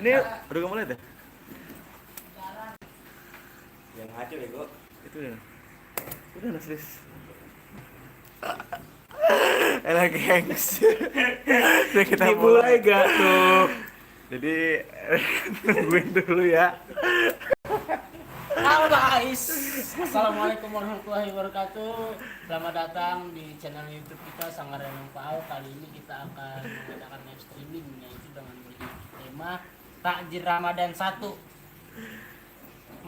Ini udah kamu lihat ya? Yang ngaco ya gua. Itu ya. Udah serius. Elah gengs. Udah kita Dimulai gak tuh? Jadi tungguin dulu ya. Halo guys, assalamualaikum warahmatullahi wabarakatuh. Selamat datang di channel YouTube kita Sanggar Renang Pau. Kali ini kita akan mengadakan live streaming yaitu dengan tema Takjil Ramadan 1.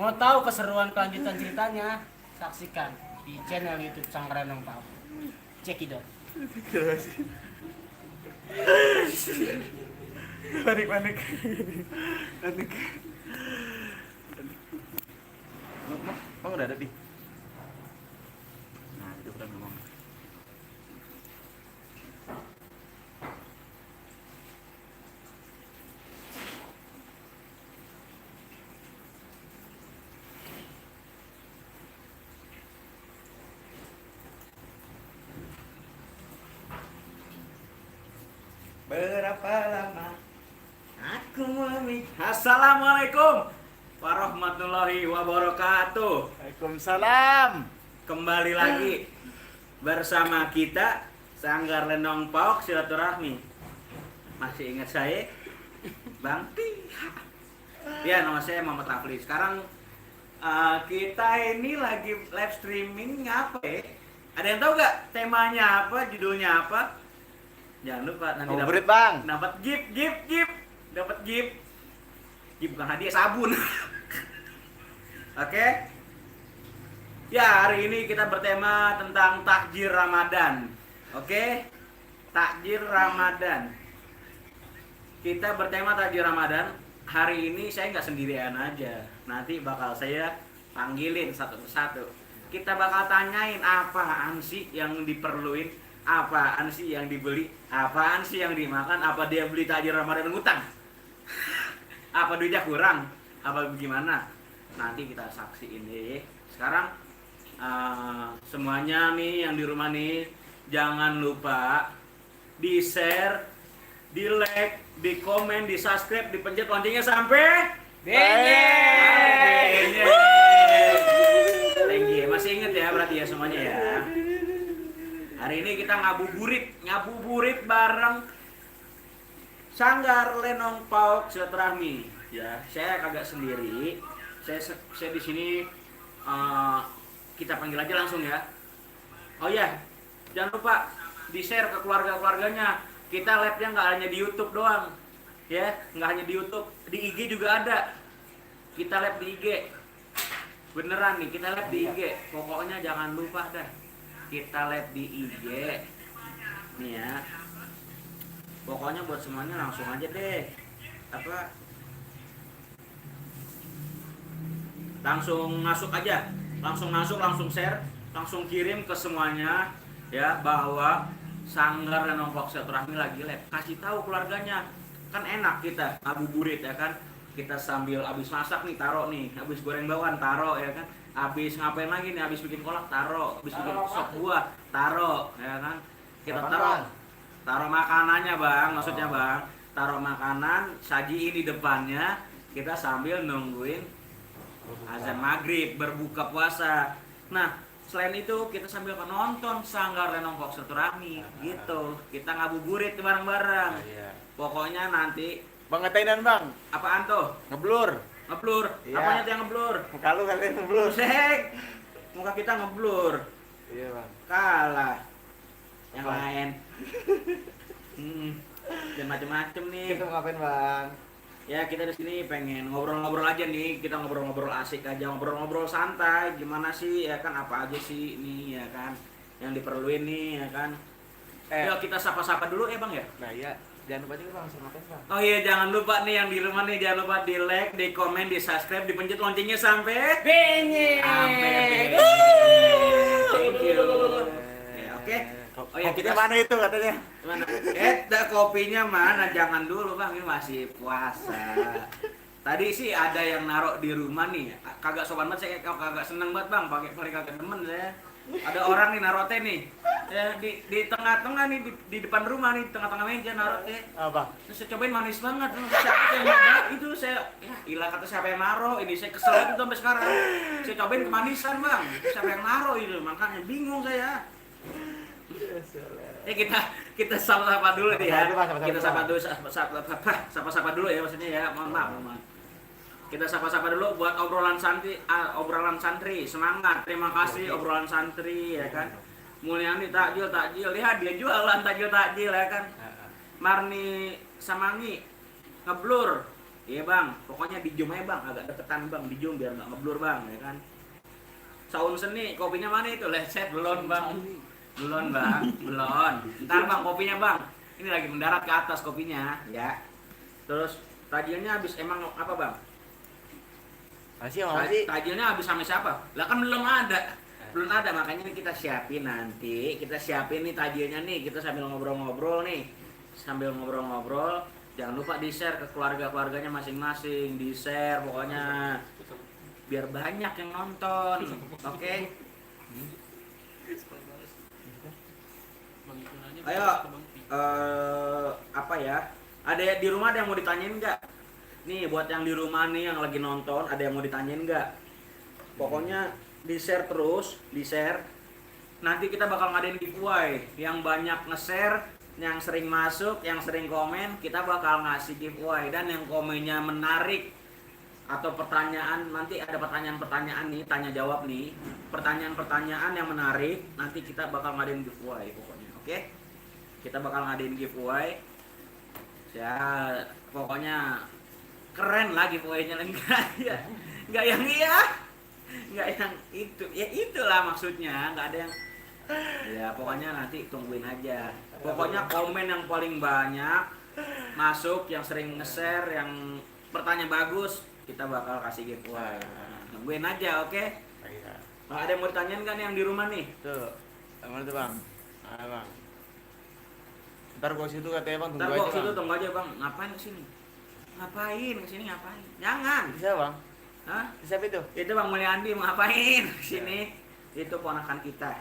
Mau tahu keseruan kelanjutan ceritanya? Saksikan di channel YouTube Sanggar Renang Pau. Cekidot. Panik. Bang udah ada di. Nah itu udah ngomong. Berapa lama aku memikir. Assalamualaikum warahmatullahi wabarakatuh. Waalaikumsalam. Kembali lagi bersama kita Sanggar Lenong Pauk Silaturahmi. Masih ingat saya? Bang Pi. Ya, nama saya Muhammad Rafli. Sekarang kita ini lagi live streaming apa ya? Ada yang tahu gak temanya apa, judulnya apa? Jangan lupa nanti Ngobrol bang. dapat gift. Dapat gift. Gift bukan hadiah, sabun. Oke. Ya, hari ini kita bertema tentang takjil Ramadan. Oke. Takjil Ramadan. Kita bertema takjil Ramadan. Hari ini saya nggak sendirian aja. Nanti bakal saya panggilin satu persatu. Kita bakal tanyain apaan sih yang diperluin, apaan sih yang dibeli, apaan sih yang dimakan, apa dia beli takjil Ramadan ngutang, apa duitnya kurang, apa gimana. Nanti kita saksiin deh. Sekarang semuanya nih yang di rumah nih, jangan lupa di share, di like, di komen, di subscribe, dipencet loncengnya sampai benye. Thank you. Masih inget ya berarti ya semuanya ya. Hari ini kita ngabuburit bareng Sanggar Lenong Pauk Silaturahmi. Ya, saya kagak sendiri. Saya di sini kita panggil aja langsung ya. Oh ya, jangan lupa di-share ke keluarga-keluarganya. Kita live-nya nggak hanya di YouTube doang. Ya, nggak hanya di YouTube, di IG juga ada. Kita live di IG. Beneran nih, kita live di IG. Pokoknya jangan lupa dah. Kita live di IG. Nih ya. Pokoknya buat semuanya langsung aja deh. Langsung masuk aja. Langsung share, langsung kirim ke semuanya ya bahwa Sanggar Lenong Pauk Silaturahmi lagi live. Kasih tahu keluarganya. Kan enak kita ngabuburit ya kan. Kita sambil abis masak nih taro nih, abis goreng bawang taro ya kan, abis ngapain lagi nih, abis bikin kolak taro, abis bikin sop buah taro ya kan, kita taro makanannya bang, maksudnya bang, taro makanan, sajiin di depannya, kita sambil nungguin azan maghrib berbuka puasa. Nah selain itu kita sambil menonton Sanggar Lenong Pauk Silaturahmi gitu, kita ngabuburit bareng-bareng. Pokoknya nanti Bang ngetainan bang. apaan tuh? Ngeblur. Ngeblur. Iya. Apanya tuh yang ngeblur? Muka lu katanya ngeblur. Sek. Muka kita ngeblur. Iya bang. Kalah. Yang Apa? lain. Dan macem-macem nih. Kita ngapain bang? Ya kita di sini pengen ngobrol-ngobrol aja nih. Kita ngobrol-ngobrol asik aja, ngobrol-ngobrol santai. Gimana sih ya kan, apa aja sih nih ya kan yang diperluin nih ya kan. Yuk kita sapa-sapa dulu ya bang ya. Nah iya. Jangan lupa juga bang, langsung ngapain bang? Oh iya, jangan lupa nih yang di rumah nih, jangan lupa di like, di komen, di subscribe, dipencet loncengnya sampai Benye. Thank you. Oke. Oh ya, Kopinya mana itu katanya? Mana? Kopinya mana? Jangan dulu bang, ini masih puasa. Tadi sih ada yang naruh di rumah nih, kagak sopan banget, saya kagak seneng banget bang, pakai kagak demen saya. Ada orang nih narote nih. Ya, di tengah-tengah nih di depan rumah nih, tengah-tengah meja narote. Apa? Terus saya cobain manis banget. Siapa yang nyoba? Itu saya ilah kata siapa yang naro. Ini saya kesel itu sampai sekarang. Saya cobain kemanisan, Bang. Siapa yang naro itu? Makanya bingung saya. Kita sapa-sapa dulu nih ya. Kita sapa dulu sapa-sapa dulu ya maksudnya ya. Mohon maaf. Kita sapa-sapa dulu buat obrolan santri. Semangat. Terima kasih obrolan santri ya kan. Mulyani takjil. Lihat dia jualan takjil ya kan. Marni Samangi ngeblur. Iya, Bang. Pokoknya di Jum aja, Bang. Agak deketan, Bang. Di Jum biar enggak ngeblur, Bang, ya kan. Saun Seni, kopinya mana itu? Lecet belum, Bang. Belum. Ntar, Bang, kopinya, Bang. Ini lagi mendarat ke atas kopinya, ya. Terus tajilnya habis emang apa, Bang? Tajilnya habis sama siapa? Lah kan belum ada, makanya ini kita siapin nanti. Kita siapin nih tajilnya nih. Kita sambil ngobrol-ngobrol nih. Jangan lupa di-share ke keluarga-keluarganya masing-masing. Di-share pokoknya biar banyak yang nonton. Oke? Ayo, apa ya? Ada di rumah ada yang mau ditanyain nggak? Nih buat yang di rumah nih yang lagi nonton, ada yang mau ditanyain nggak? Pokoknya di-share terus, di-share. Nanti kita bakal ngadain giveaway. Yang banyak nge-share, yang sering masuk, yang sering komen, kita bakal ngasih giveaway. Dan yang komennya menarik atau pertanyaan, nanti ada pertanyaan-pertanyaan nih, tanya jawab nih. Pertanyaan-pertanyaan yang menarik, nanti kita bakal ngadain giveaway pokoknya. Oke? Kita bakal ngadain giveaway. Ya, pokoknya keren lah giveaway-nya. Enggak yang enggak yang itu. Ya itulah maksudnya, enggak ada yang ya pokoknya nanti tungguin aja. Pokoknya komen yang paling banyak masuk, yang sering nge-share, yang pertanyaan bagus, kita bakal kasih giveaway. Tungguin aja, oke? Nah, ada yang mau ditanyain kan yang di rumah nih? Tuh. Mana tuh, Bang? Bang. Ntar gua situ katanya, Bang, Ntar gua situ tunggu aja, Bang. Ngapain kesini? Ngapain? Jangan. Bisa, Bang? Hah? Siapa itu? Itu Bang Mulyandi mau ngapain kesini? Itu ponakan kita.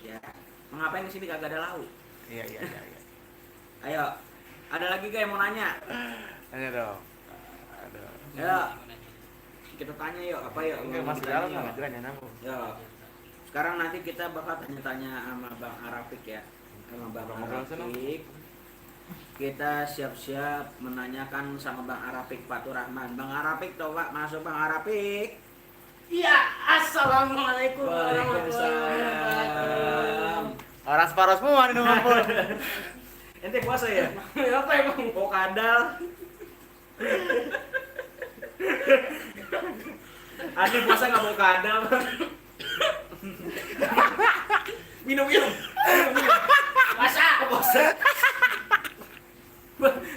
Ya. Mau ngapain kesini kagak ada lauk? Iya. Ayo. Ada lagi gak yang mau nanya? Tanya dong. Aduh. Ya. Kita tanya yuk, apa yuk? Enggak masuk dalam enggak jalan ya, namu. Ya. Sekarang nanti kita bakal tanya-tanya sama Bang Arafik ya. Sama Bang Arafik. Kita siap-siap menanyakan sama Bang Arafik Fatur Rahman. Bang Arafik coba masuk, Bang Arafik. Iya, assalamualaikum warahmatullahi Waalaikumsalam. Orang separuh semua nih ngumpul. Ente puasa ya? Apa emang? Oh kadal. Ade puasa nggak mau kadal. Minum.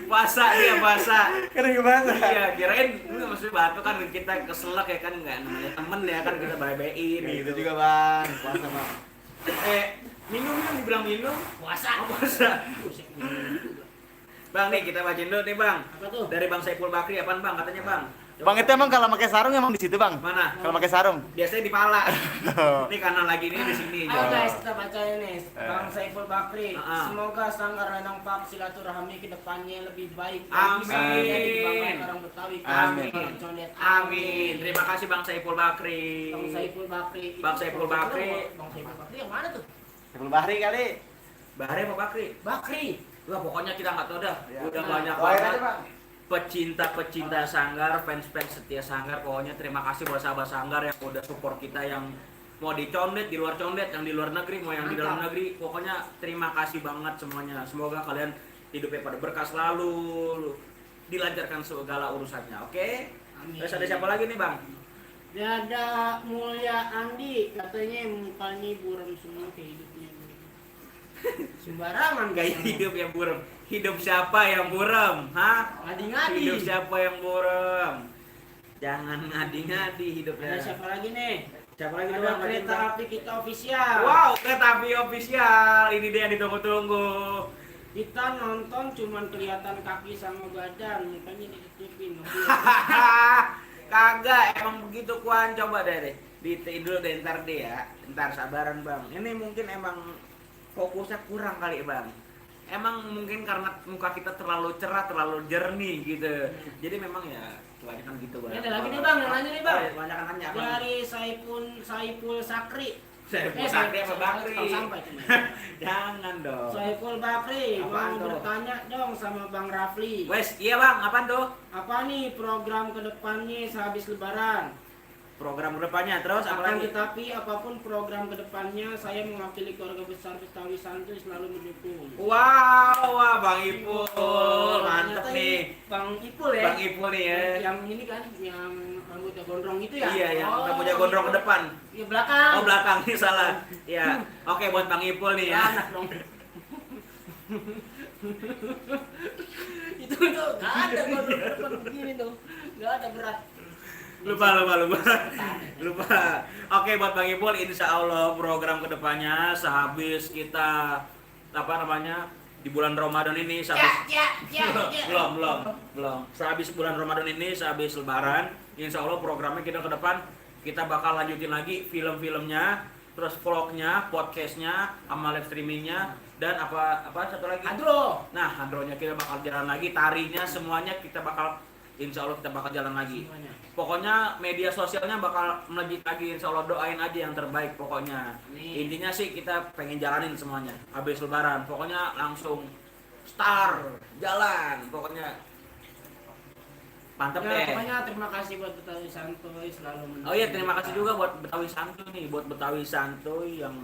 Puasa dia puasa. Keren gimana? Iya, kirain lu maksudnya batuk kan kita keselak ya kan nggak namanya temen ya kan kita bye-byein Itu gitu. juga, Bang. Puasa, Bang. Minum dibilang minum. Puasa. Bang nih kita bacain dulu nih, Bang. Apa tuh? Dari Bang Saiful Bakri apaan, Bang? Katanya, Bang. Bang itu emang kalau pakai sarung emang di situ, Bang? Mana? Kalau pakai sarung. Biasanya di pala. Ini karena lagi ini di sini. Ayo guys, kita baca ini. Bang Saiful Bakri. Ah. Semoga Sanggar Lenong Pak silaturahmi ke depannya lebih baik. Amin. Bisa menjadi kebanggaan orang Betawi. Amin. Orang Condet. Amin. Terima kasih Bang Saiful Bakri. Bang Saiful Bakri. Bang Saiful Bakri. Bang Saiful Bakri yang mana tuh? Sebelum Bahri kali. Bahari apa Bakri? Bakri. Wah, pokoknya kita nggak tahu dah. Ya. Udah Nah, banyak doain banget aja, Bang. pecinta Sanggar, fans setia Sanggar. Pokoknya terima kasih buat sahabat Sanggar yang udah support kita, yang mau di Condet, di luar Condet, yang di luar negeri, mau yang di dalam negeri. Pokoknya terima kasih banget semuanya. Semoga kalian hidupnya pada berkah selalu, dilancarkan segala urusannya. Oke? Amin. Terus ada siapa lagi nih, Bang? Dia ada Mulya Andi, katanya mukanya buram semua kayak hidupnya. Sembarangan Gaya kayaknya. hidup yang buram. Hidup siapa yang buram? Hah? Ngadi-ngadi. Hidup siapa yang buram? Jangan ngadi-ngadi hidupnya. Ada siapa lagi nih? Siapa lagi tuh, Ada Bang? kereta api kita official. Wow, kereta api official. Ini dia yang ditunggu-tunggu. Kita nonton cuman kelihatan kaki sama badan, mukanya ditutupin. Kagak, emang begitu Kuan. Coba deh. Ditiin dulu deh ntar deh ya. Ntar sabaran bang. Ini mungkin emang fokusnya kurang kali bang. Emang mungkin karena muka kita terlalu cerah, terlalu jernih gitu. Jadi memang ya kebanyakan gitu bang. Ini ada lagi nih bang, yang nanya nih bang. Oh, ya, kebanyakan nanya apa? Dari Saiful Sakri. Saiful Sakri apa Bakri? Sampai itu. Jangan dong. Saiful Bakri, Apaan mau tuh? bertanya dong sama Bang Rafli. Wes, iya bang, apaan tuh? Apa nih program kedepannya sehabis Lebaran? Program kedepannya terus apa Akan lagi? tetapi apapun program kedepannya, saya mewakili keluarga besar Betawi Santuy selalu mendukung. Wow, wah Bang Ipul, mantep Ternyata nih. ini Bang Ipul ya. Bang Ipul nih ya. Yang ini kan, yang rambutnya gondrong itu ya? Iya, yang rambutnya gondrong ke depan. Iya belakang. Oh belakang nih salah. Ya, oke buat Bang Ipul nih ya. Anak dong. itu nggak ada gondrong begini tuh, nggak ada berat. Lupa. Oke buat Bang Ipul, insya Allah program kedepannya sehabis kita apa namanya di bulan Ramadan ini sehabis belum sehabis bulan Ramadan ini sehabis Lebaran, insya Allah programnya kita ke depan kita bakal lanjutin lagi film-filmnya, terus vlognya, podcastnya, sama live streamingnya, dan apa satu lagi Andro. Nah andronya kita bakal jalan lagi, tarinya semuanya kita bakal insya Allah kita bakal jalan lagi. Semuanya. Pokoknya media sosialnya bakal melejit lagi, insya Allah doain aja yang terbaik pokoknya. Amin. Intinya sih kita pengen jalanin semuanya habis Lebaran, pokoknya langsung start jalan, pokoknya mantep Ya, deh. pokoknya terima kasih buat Betawi Santuy selalu mendukung. Oh iya terima kasih juga buat Betawi Santuy nih, buat Betawi Santuy yang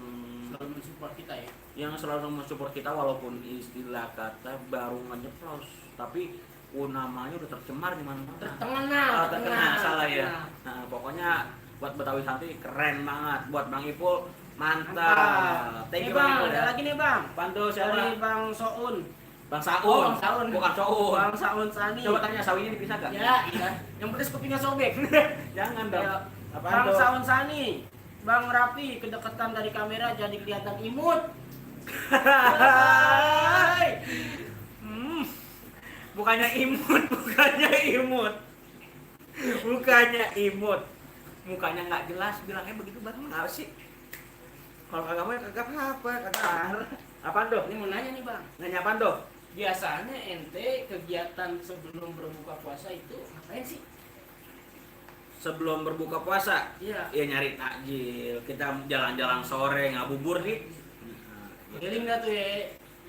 selalu mensupport kita ya. selalu mensupport kita walaupun istilah kata baru ngejeplos, tapi namanya udah tercemar di mana-mana. Terkenal, Salah ya. terkenal. Nah, pokoknya buat Betawi Santuy keren banget. Buat Bang Ipul mantap. Mantap. Thank Nih you Bang bang, Ipul ada ya. lagi nih bang. Pandu Dari siapa? Bang Soun. Bang Saun. Oh, Bang Saun. Bukan Soun. Bang Saun Sani. Coba tanya sawinya dipisah gak? Ya, iya. Yang pedes kupingnya sobek. Jangan dong. Ya. Apaan Bang tuh? Saun Sani. Bang Rapi, kedekatan dari kamera jadi kelihatan imut. Hai. Bukannya imut. Mukanya nggak jelas, bilangnya begitu banget nggak sih? Kalau kagak mau ya kagak apa, kagak. Apaan tuh? Ini mau nanya nih bang. Nanya apaan tuh? Biasanya ente kegiatan sebelum berbuka puasa itu ngapain sih? Sebelum berbuka puasa, Iya. ya nyari takjil, kita jalan-jalan sore ngabuburit nih. Keliling dah tuh ya.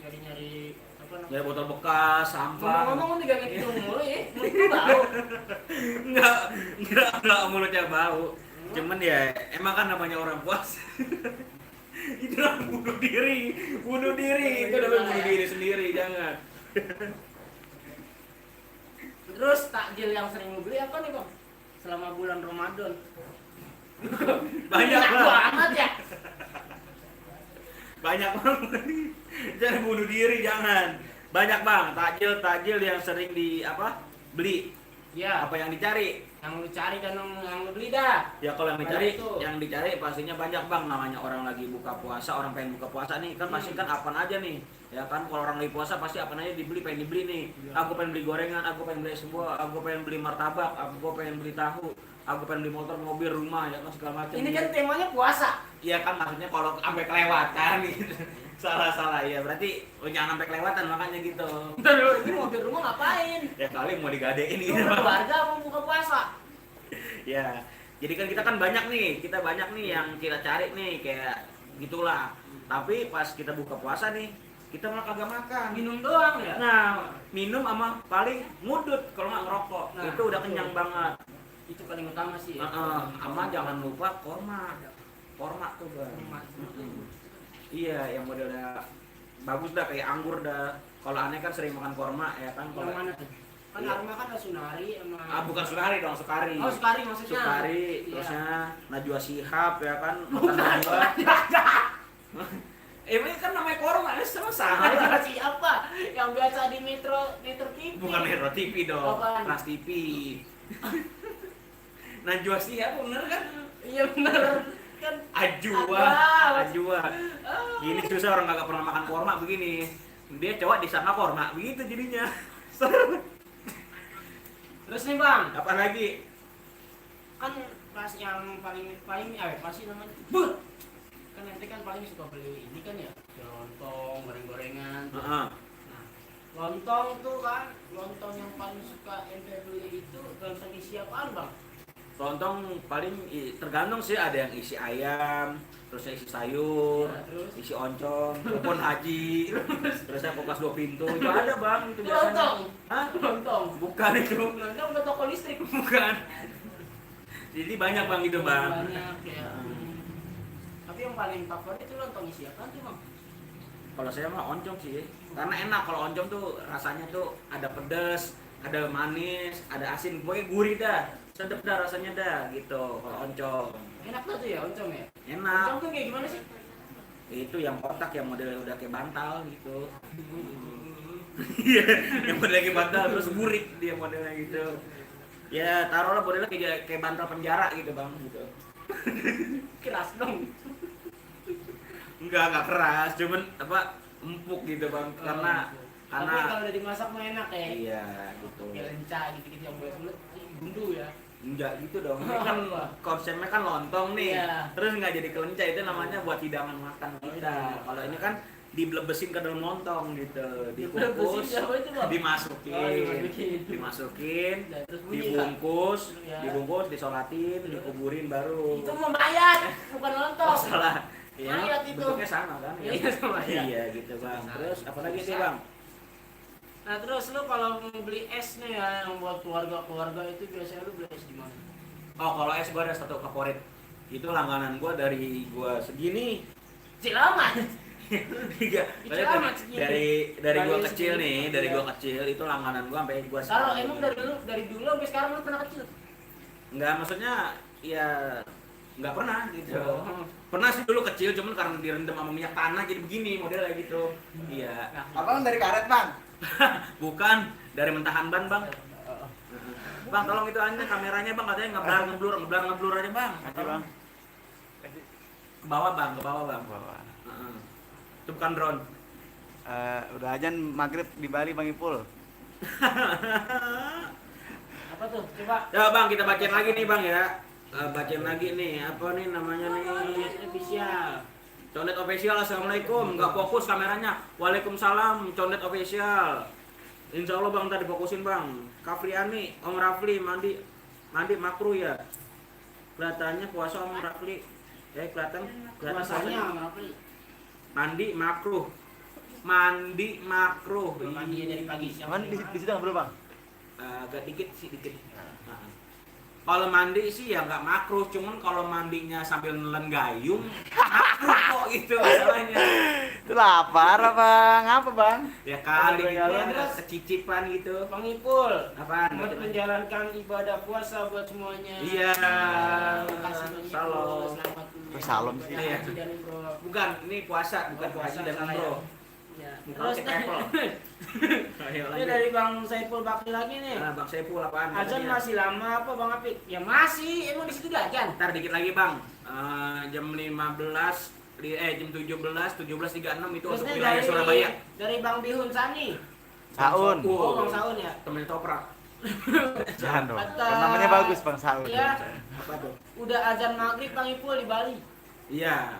Nyari-nyari apa namanya? Nyari botol bekas, sampah. Ngomong-ngomong nih gak gitu mulu ya. Mulut lu bau. Enggak mulutnya bau. Cuman ya emang kan namanya orang puasa. Itu lah bunuh diri. Itu namanya bunuh diri sendiri, jangan. Terus takjil yang sering lu beli apa nih bang? Selama bulan Ramadan. Banyak Enak banget. banget ya. Banyak banget. Jangan bunuh diri, jangan. Banyak bang, takjil yang sering beli. Ya. Apa yang dicari? Yang lu cari dan yang lu beli dah. Ya kalau Banyak tuh. yang dicari pastinya banyak bang, namanya orang lagi buka puasa, orang pengen buka puasa nih kan pasti kan apaan aja nih, ya kan kalau orang lagi puasa pasti apaan aja pengen dibeli nih. Aku pengen beli gorengan, aku pengen beli sebuah, aku pengen beli martabak, aku pengen beli tahu, aku pengen beli motor, mobil, rumah, ya kan segala macam. Ini kan temanya puasa. Iya kan maksudnya kalau sampai kelewatan gitu. Salah ya berarti jangan sampai kelewatan makanya gitu. Bentar dulu, ini mobil rumah ngapain? Ya kali mau digadein Lu gitu. keluarga mau buka puasa. Ya, jadi kan kita kan banyak nih yang kita cari nih kayak gitulah. Tapi pas kita buka puasa nih, kita malah kagak makan. Minum doang ya. Nah, minum sama paling ngudut kalau nggak ngerokok. Nah, itu udah kenyang betul. banget. Itu paling utama sih ya. Sama jangan lupa korma. Korma tuh bang. Korma. Iya, yang udah bagus dah kayak anggur dah. Kalau aneh kan sering makan korma ya kan. Yang mana tuh? Kan Iya. Arma kan ada Sunari sama Bukan Sukari dong, Sukari. Oh, Sukari maksudnya. Sukari, Iya. terusnya Najwa Shihab ya kan, makan Najwa. Ini kan namanya korma, sama sama. Ada siapa? Yang biasa di Metro TV. Bukan Metro TV dong, Apaan? Trans TV. Najwa Shihab bener kan? Iya bener kan. Ajwa. Gini susah orang kagak pernah makan korma begini. Dia coba disangka korma, begitu jadinya. Terus nih bang, Apa lagi? kan pas yang paling apa sih namanya? Buh. Kan ente kan paling suka beli ini kan ya, lontong, goreng-gorengan. Heeh. Nah, lontong tuh kan, lontong yang paling suka ente beli itu lontong isi apaan bang? Lontong paling tergantung sih, ada yang isi ayam, terus isi sayur, Ya, terus? isi oncom, kupon haji, terus yang kulkas 2 pintu, itu ada bang, itu Itu biasanya. lontong. Hah? Lontong. Bukan itu, Lontong udah toko listrik. bukan. Jadi banyak bang itu bang. Banyak ya. Tapi yang paling favorit itu lontong isi apaan tuh bang? Kalau saya mah oncom sih, karena enak kalau oncom tuh rasanya tuh ada pedas, ada manis, ada asin, pokoknya gurih dah, sedap dah rasanya dah gitu. Kalau oncom Enak dah tuh ya oncom ya. enak. Oncom tuh kayak gimana sih? Itu yang kotak yang modelnya udah kayak bantal gitu. Iya, yang modelnya kayak bantal terus gurih dia modelnya gitu. Ya taruhlah modelnya kayak bantal penjara gitu bang gitu. Keras dong. Enggak keras, cuman apa empuk gitu bang, karena Tapi kalau udah dimasak mah enak ya. iya gitu. Kayak lenca gitu-gitu yang bulat-bulat, gundu ya. Enggak gitu dong, ini kan konsepnya kan lontong nih, Iya. terus nggak jadi kelenca, itu namanya buat hidangan makan kita. Kalau ini kan diblebesin ke dalam lontong gitu, dikukus, Diblebesin apa itu, Bang? dimasukin, dimasukin. Dan terus bunyi, dibungkus, Iya. dibungkus, disolatin, dikuburin baru. Itu mau mayat, bukan lontong. Oh salah, ya Mayat itu. bentuknya sama kan? Ya? Iya, sama ya. Iya gitu bang. Terus apa lagi sih bang? Nah terus lu kalau mau beli es nih ya yang buat keluarga itu biasanya lu beli es di mana? Oh kalau es gua ada satu favorit, itu langganan gua dari gua segini. Cilamat. Tiga. Itu amat segini. Dari gua Dari kecil segini, nih, dari iya. gua kecil itu langganan gua sampai gua Kalau sekarang. emang dari dulu sampai sekarang lu pernah kecil? Enggak, maksudnya ya nggak pernah gitu. Oh. Pernah sih dulu kecil, cuman karena direndam sama minyak tanah jadi begini modelnya gitu. Iya. Abang dari karet bang. Bukan dari mentahan ban bang. Bang tolong itu aja kameranya bang, katanya ngeblur aja bang. Kasih bang. Ke bawah bang, ke bawah bang. Bawa. Heeh. Itu bukan drone. Udah ajan maghrib di Bali bang Ipul. Apa tuh? Coba. Ya bang, kita bacain lagi nih bang ya. Bacain lagi nih, apa nih namanya nih? Official. Condet official, assalamualaikum. Nggak fokus kameranya. Waalaikumsalam, Condet official. Insya Allah bang, tadi fokusin bang. Kafriani, Om Rafli, mandi makruh ya. Kelihatannya puasa Om Rafli. Kelihatan Puasanya puasanya. apa? Mandi makruh. Mandi makruh. Mandi dari pagi siang. Aman di situ nggak perlu bang. Agak dikit sih dikit. Nah. Kalau mandi sih ya nggak makruh, cuman kalau mandinya sambil nelen gayung makruh kok gitu masalahnya. Itu lapar bang. Apa bang? Ya kali gitu Gayung. ada kecicipan gitu. Bang Ipul, Apaan? mau menjalankan ibadah puasa buat semuanya. Iya. Terima kasih Bang Ipul. Salam. Selamat Salam sih. Iya. Haji dan umroh. Bukan, ini puasa, bukan Oh, puasa, haji dan salah ya. umroh. Ya. Bukan Terus pakai travel. Ayo ini lanjut. dari Bang Saiful Bakri lagi nih. Nah, Bang Saiful apaan? Azan katanya? masih lama apa Bang Apik? Ya masih, emang di situ udah azan. Ntar dikit lagi bang. Jam 15 jam 17:36 itu Terus untuk nih wilayah Surabaya. dari Bang Bihun Sani. Saun. Oh, Bang Saun ya. Temen toprak. Jangan dong. Kata- Kan namanya bagus bang Saun. Iya. Apa tuh? Udah azan maghrib Bang Ipul di Bali. Iya,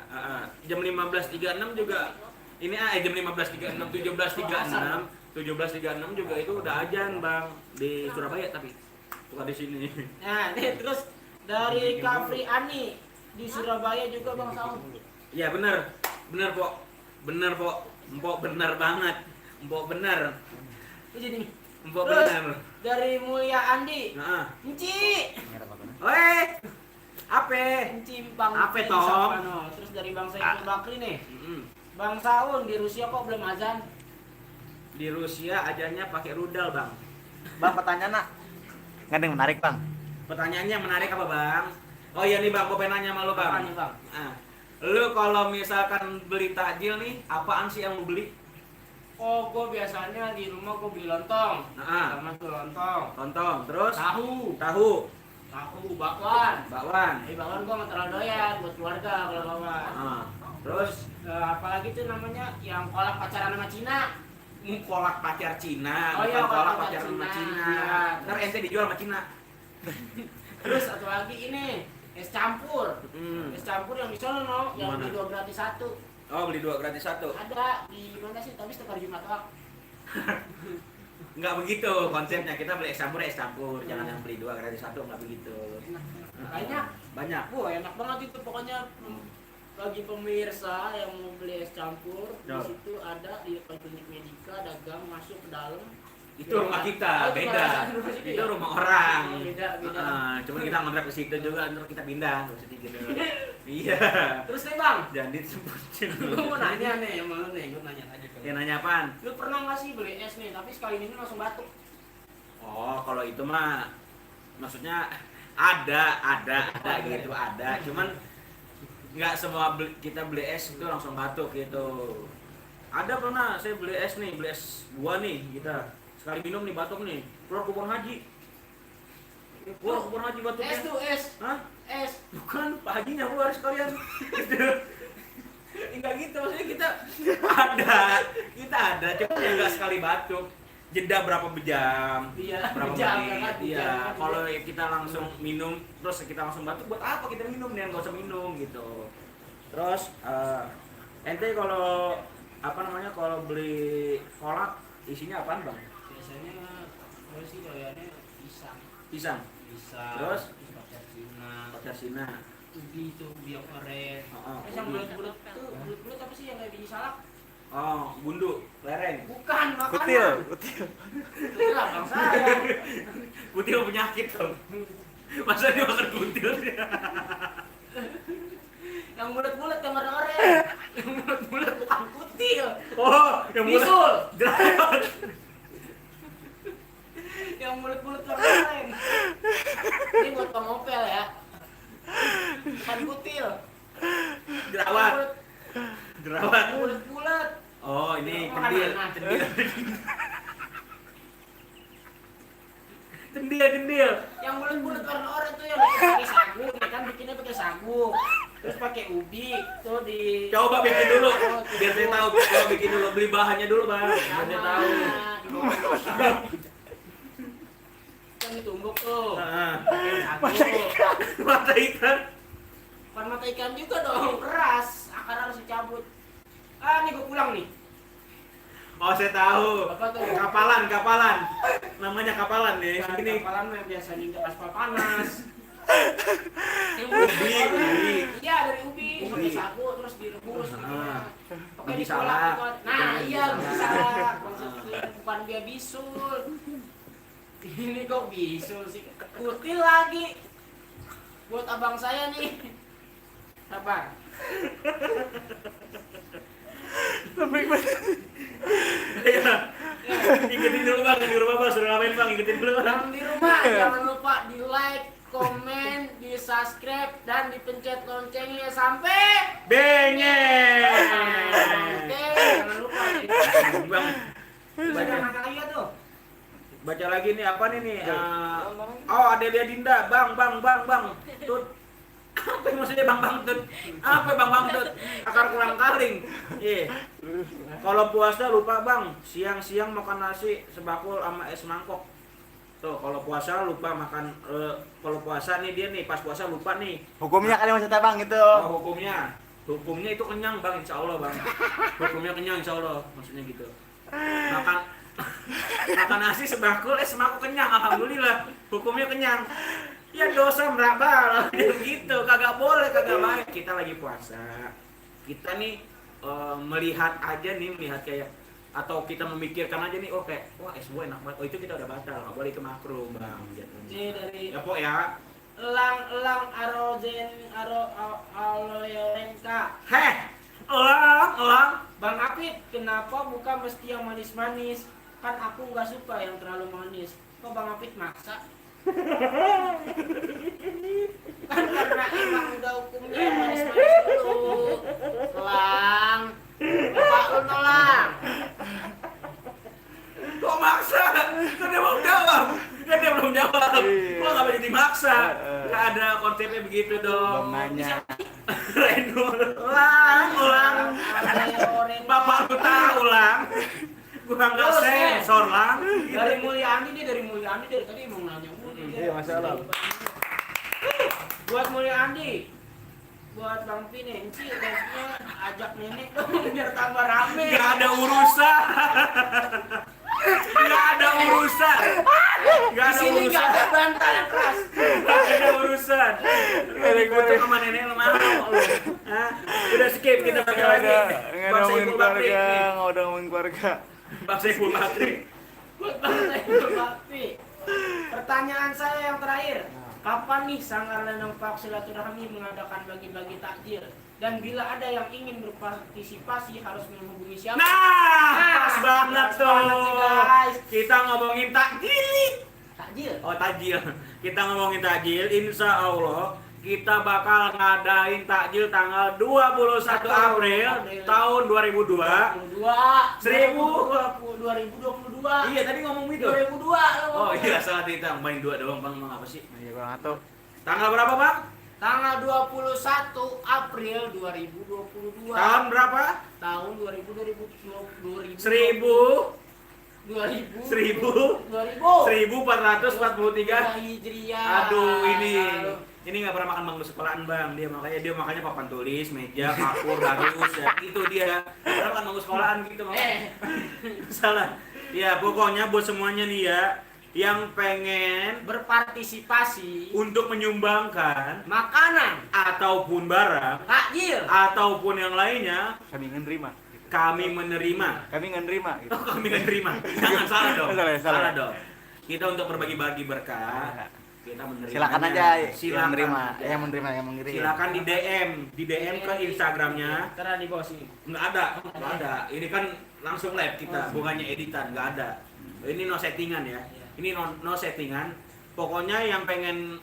jam 15.36 juga ini jam 15.36 17.36 juga itu udah azan bang di Surabaya tapi bukan di sini. Nah, nih terus dari Kafri Ani di Surabaya juga Bang Saun. Iya benar pok, empok benar banget, empok benar, Itu jadi empok Terus? benar. dari Mulia Andi. Nah, Enci. weh, apa? Enci Bang Apa, Enci Tom? Sapano. Terus dari Bang Saiful Bakri nih. Bang Saun di Rusia kok belum azan? Di Rusia ajannya pakai rudal bang. Bang pertanyaan nak. Nggak ada yang menarik bang. Pertanyaannya menarik apa bang? Oh iya nih bang, gue pengen nanya sama lo bang. Apa nih, Bang? Nah, lu kalau misalkan beli takjil nih, apaan sih yang lu beli? Oh, gue biasanya di rumah gue beli lontong. Nah, Sama tuh lontong. lontong, terus Tahu, tahu, bakwan. bakwan. Bakwan gue nggak terlalu doyan buat keluarga kalau bakwan. Nah, terus Apalagi tuh namanya yang kolak pacaran sama Cina. kolak pacar Cina, Oh iya, bukan kolak kolak pacar sama Cina. Cina. Iya. Ntar ente dijual sama Cina. Terus satu lagi ini Es campur. Es campur yang di sono no, yang Gimana? beli 2 gratis 1. Oh, beli 2 gratis 1. Ada di mana sih? Tapi setiap hari Jumat doang. Enggak begitu konsepnya. Kita beli es campur, jangan yang beli 2 gratis 1, enggak begitu. Banyak. Banyak. Wah, enak banget itu pokoknya. Bagi pemirsa yang mau beli es campur, di Ya. situ ada di depan klinik Medika, dagang masuk ke dalam. Itu rumah kita, Oh, itu beda. rumah situ Itu ya? rumah orang. Oh, beda. Cuma kita ngontrak ke situ juga, ntar kita pindah maksudnya gitu. Iya. Terus nih bang, Jangan disebutin. gue mau nanya nih sama lu nih, gue nanya aja. Ya nanya apaan? Lu pernah nggak sih beli es nih, tapi sekali ini langsung batuk? Oh, kalau itu mah maksudnya ada gitu, ada. Cuman nggak semua kita beli es itu langsung batuk gitu. Ada pernah saya beli es buah nih kita. Sekali minum nih batuk nih, keluar kubur haji. Keluar kubur haji batuknya. Es tuh es. Hah? Es. Bukan, Pak Hajinya keluar sekalian. Enggak gitu, maksudnya kita ada, cuma ya enggak sekali batuk. Jeda berapa jam? Iya, Berapa jam, menit? kan? Iya, Jam. kalau kita langsung minum terus kita langsung batuk, buat apa kita minum nih? Enggak usah minum gitu. Terus ente kalau kalau beli kolak isinya apaan, Bang? Biasanya gue sih kayaknya pisang. Pisang. Terus? pacar Cina. Pacar Cina. Ubi itu, ubi yang oren. Oh, Terus yang ubi. bulat-bulat tuh, bulat-bulat apa sih yang kayak biji salak? Oh, bundu, lereng. Bukan, makanan. Kutil. Kutil lah bang saya. Kutil penyakit dong. Masa dia makan kutil? Yang bulat-bulat yang warna oren. Yang bulat-bulat bukan kutil. Oh, yang Bisul. Jerawat. Yang bulat-bulat warna oren. Ini buat Bang Opel ya. Bukan kutil. Jerawat. Jerawat. Yang bulat-bulat. Oh, ini Makanan. kendil. Kendil. Yang bulat-bulat warna oranye tuh yang pakai sagu, ya kan bikinnya pakai sagu. Terus pakai ubi tuh di Coba bikin dulu. Oh, Biar saya tahu. Coba bikin dulu. Beli bahannya dulu, Bang. Biar sama, saya tahu. di bawah. Kan ditumbuk tuh. Heeh. Pakai sagu. Mata ikan. Bukan mata ikan juga dong, keras. Akar harus dicabut. Ah, nih gue pulang nih. Oh, saya tahu. Apa tuh? Kapalan. Namanya kapalan nih. Bukan Ini kapalan mah biasanya di aspal panas. Ubi. Iya, dari ubi. Ubi. Pakai sagu terus direbus gitu. Ah. Pakai Biji dikolak, salak. dikolak. Nah, Biji iya salak. biji salak. Maksudnya bukan dia bisul. Ini kok bisul sih? Kutil lagi. Buat abang saya nih. Sabar. Ya. Ikutin dulu, Bang. Di rumah, Bang. Suruh ngapain, Bang? Ikutin dulu, Bang. Yang di rumah jangan lupa di like, komen, di subscribe dan dipencet loncengnya sampai Bengeng. Oke, jangan lupa ya. Bang, Terus ada mana lagi tuh? baca lagi nih apa nih nih? Oh, Adelia Dinda, Bang. Tut. Apa yang maksudnya Bang Tut? Apa Bang Tut? Akar kurang kaling. Iya. Kalau puasa lupa, Bang. Siang-siang makan nasi sebakul sama es mangkok. Tuh, kalau puasa lupa makan kalau puasa nih dia nih pas puasa lupa nih. Hukumnya kali maksudnya bang itu. Oh, hukumnya itu kenyang, Bang, insya Allah, Bang. Hukumnya kenyang, insya Allah, maksudnya gitu. Makan nasi sebakul, semangkuk kenyang, alhamdulillah. Hukumnya kenyang. Ya dosa merabal, gitu. Kagak boleh, kagak baik. Kita lagi puasa. Kita nih melihat kayak atau kita memikirkan aja nih, oh kayak wah es buah enak banget. Oh itu kita udah batal, nggak boleh ke makruh, Bang. Gitu. Ini dari Ya pok ya. elang aloyorenka. Heh, elang. Bang Apit, kenapa buka mesti yang manis-manis? Kan aku nggak suka yang terlalu manis. Kok Bang Apit maksa? Kan karena emang udah hukumnya yang manis-manis dulu. Elang, Bapak lu nolang. Kok maksa? Kan dia belum jawab. Kok nggak jadi maksa? Nggak ada konsepnya begitu dong. Belum nanya. Reno, ulang. Bapak lu tahu ulang. Gua nggak Terus, sensor lang. Dari Mulyani dari tadi emang nanya mulu dia. Iya, Masya Allah. Buat Mulia Andi, buat Bang Pine, Enci, live-nya ajak nenek dong biar tambah rame. Gak ada urusan. Gak ada urusan. Gak Di ada sini nggak urusan. ada bantal yang keras. Gak ada urusan. Lu dikutuk sama nenek lu mau. Hah? Udah skip, kita pakai lagi. Nggak ada ngomongin keluarga, nggak ada ngomongin keluarga. Bang Saiful Bakri. Buat Bang Saiful Bakti. Pertanyaan saya yang terakhir. Kapan nih Sanggar Lenong Pak Silaturahmi mengadakan bagi-bagi takjil? Dan bila ada yang ingin berpartisipasi harus menghubungi siapa? Nah, pas banget pas banget nih, tuh. guys. Kita ngomongin takjil. Takjil. Oh takjil. Kita ngomongin takjil. Insya Allah kita bakal ngadain takjil tanggal 21 April tahun 2002. 2022. Iya tadi ngomong itu. 2002. Oh iya salah kita main 2 doang bang. Emang apa sih? Iya bang Ato. Tanggal berapa bang? Tanggal 21 April 2022. Tahun berapa? Tahun 2000 1000 2000 1443. Hijriah. Aduh ini nggak pernah makan bangku sekolahan bang. Dia makanya papan tulis, meja, kapur, harus ya. Itu dia. Pernah makan bangku sekolahan gitu bang. Salah. Ya pokoknya buat semuanya nih ya yang pengen berpartisipasi untuk menyumbangkan makanan ataupun barang takjil ataupun yang lainnya Kami menerima. kami menerima. Kami menerima. Gitu. Oh, kami menerima. Jangan salah dong. Salah. dong. Kita untuk berbagi-bagi berkah. Kita menerima. Silakan aja yang menerima, aja. yang menerima, yang mengirim. Silakan di DM ke Instagramnya. karena di bawah sini. Nggak ada. Ini kan langsung live kita, bukannya editan, nggak ada. Ini no settingan ya. Ini no settingan. Pokoknya yang pengen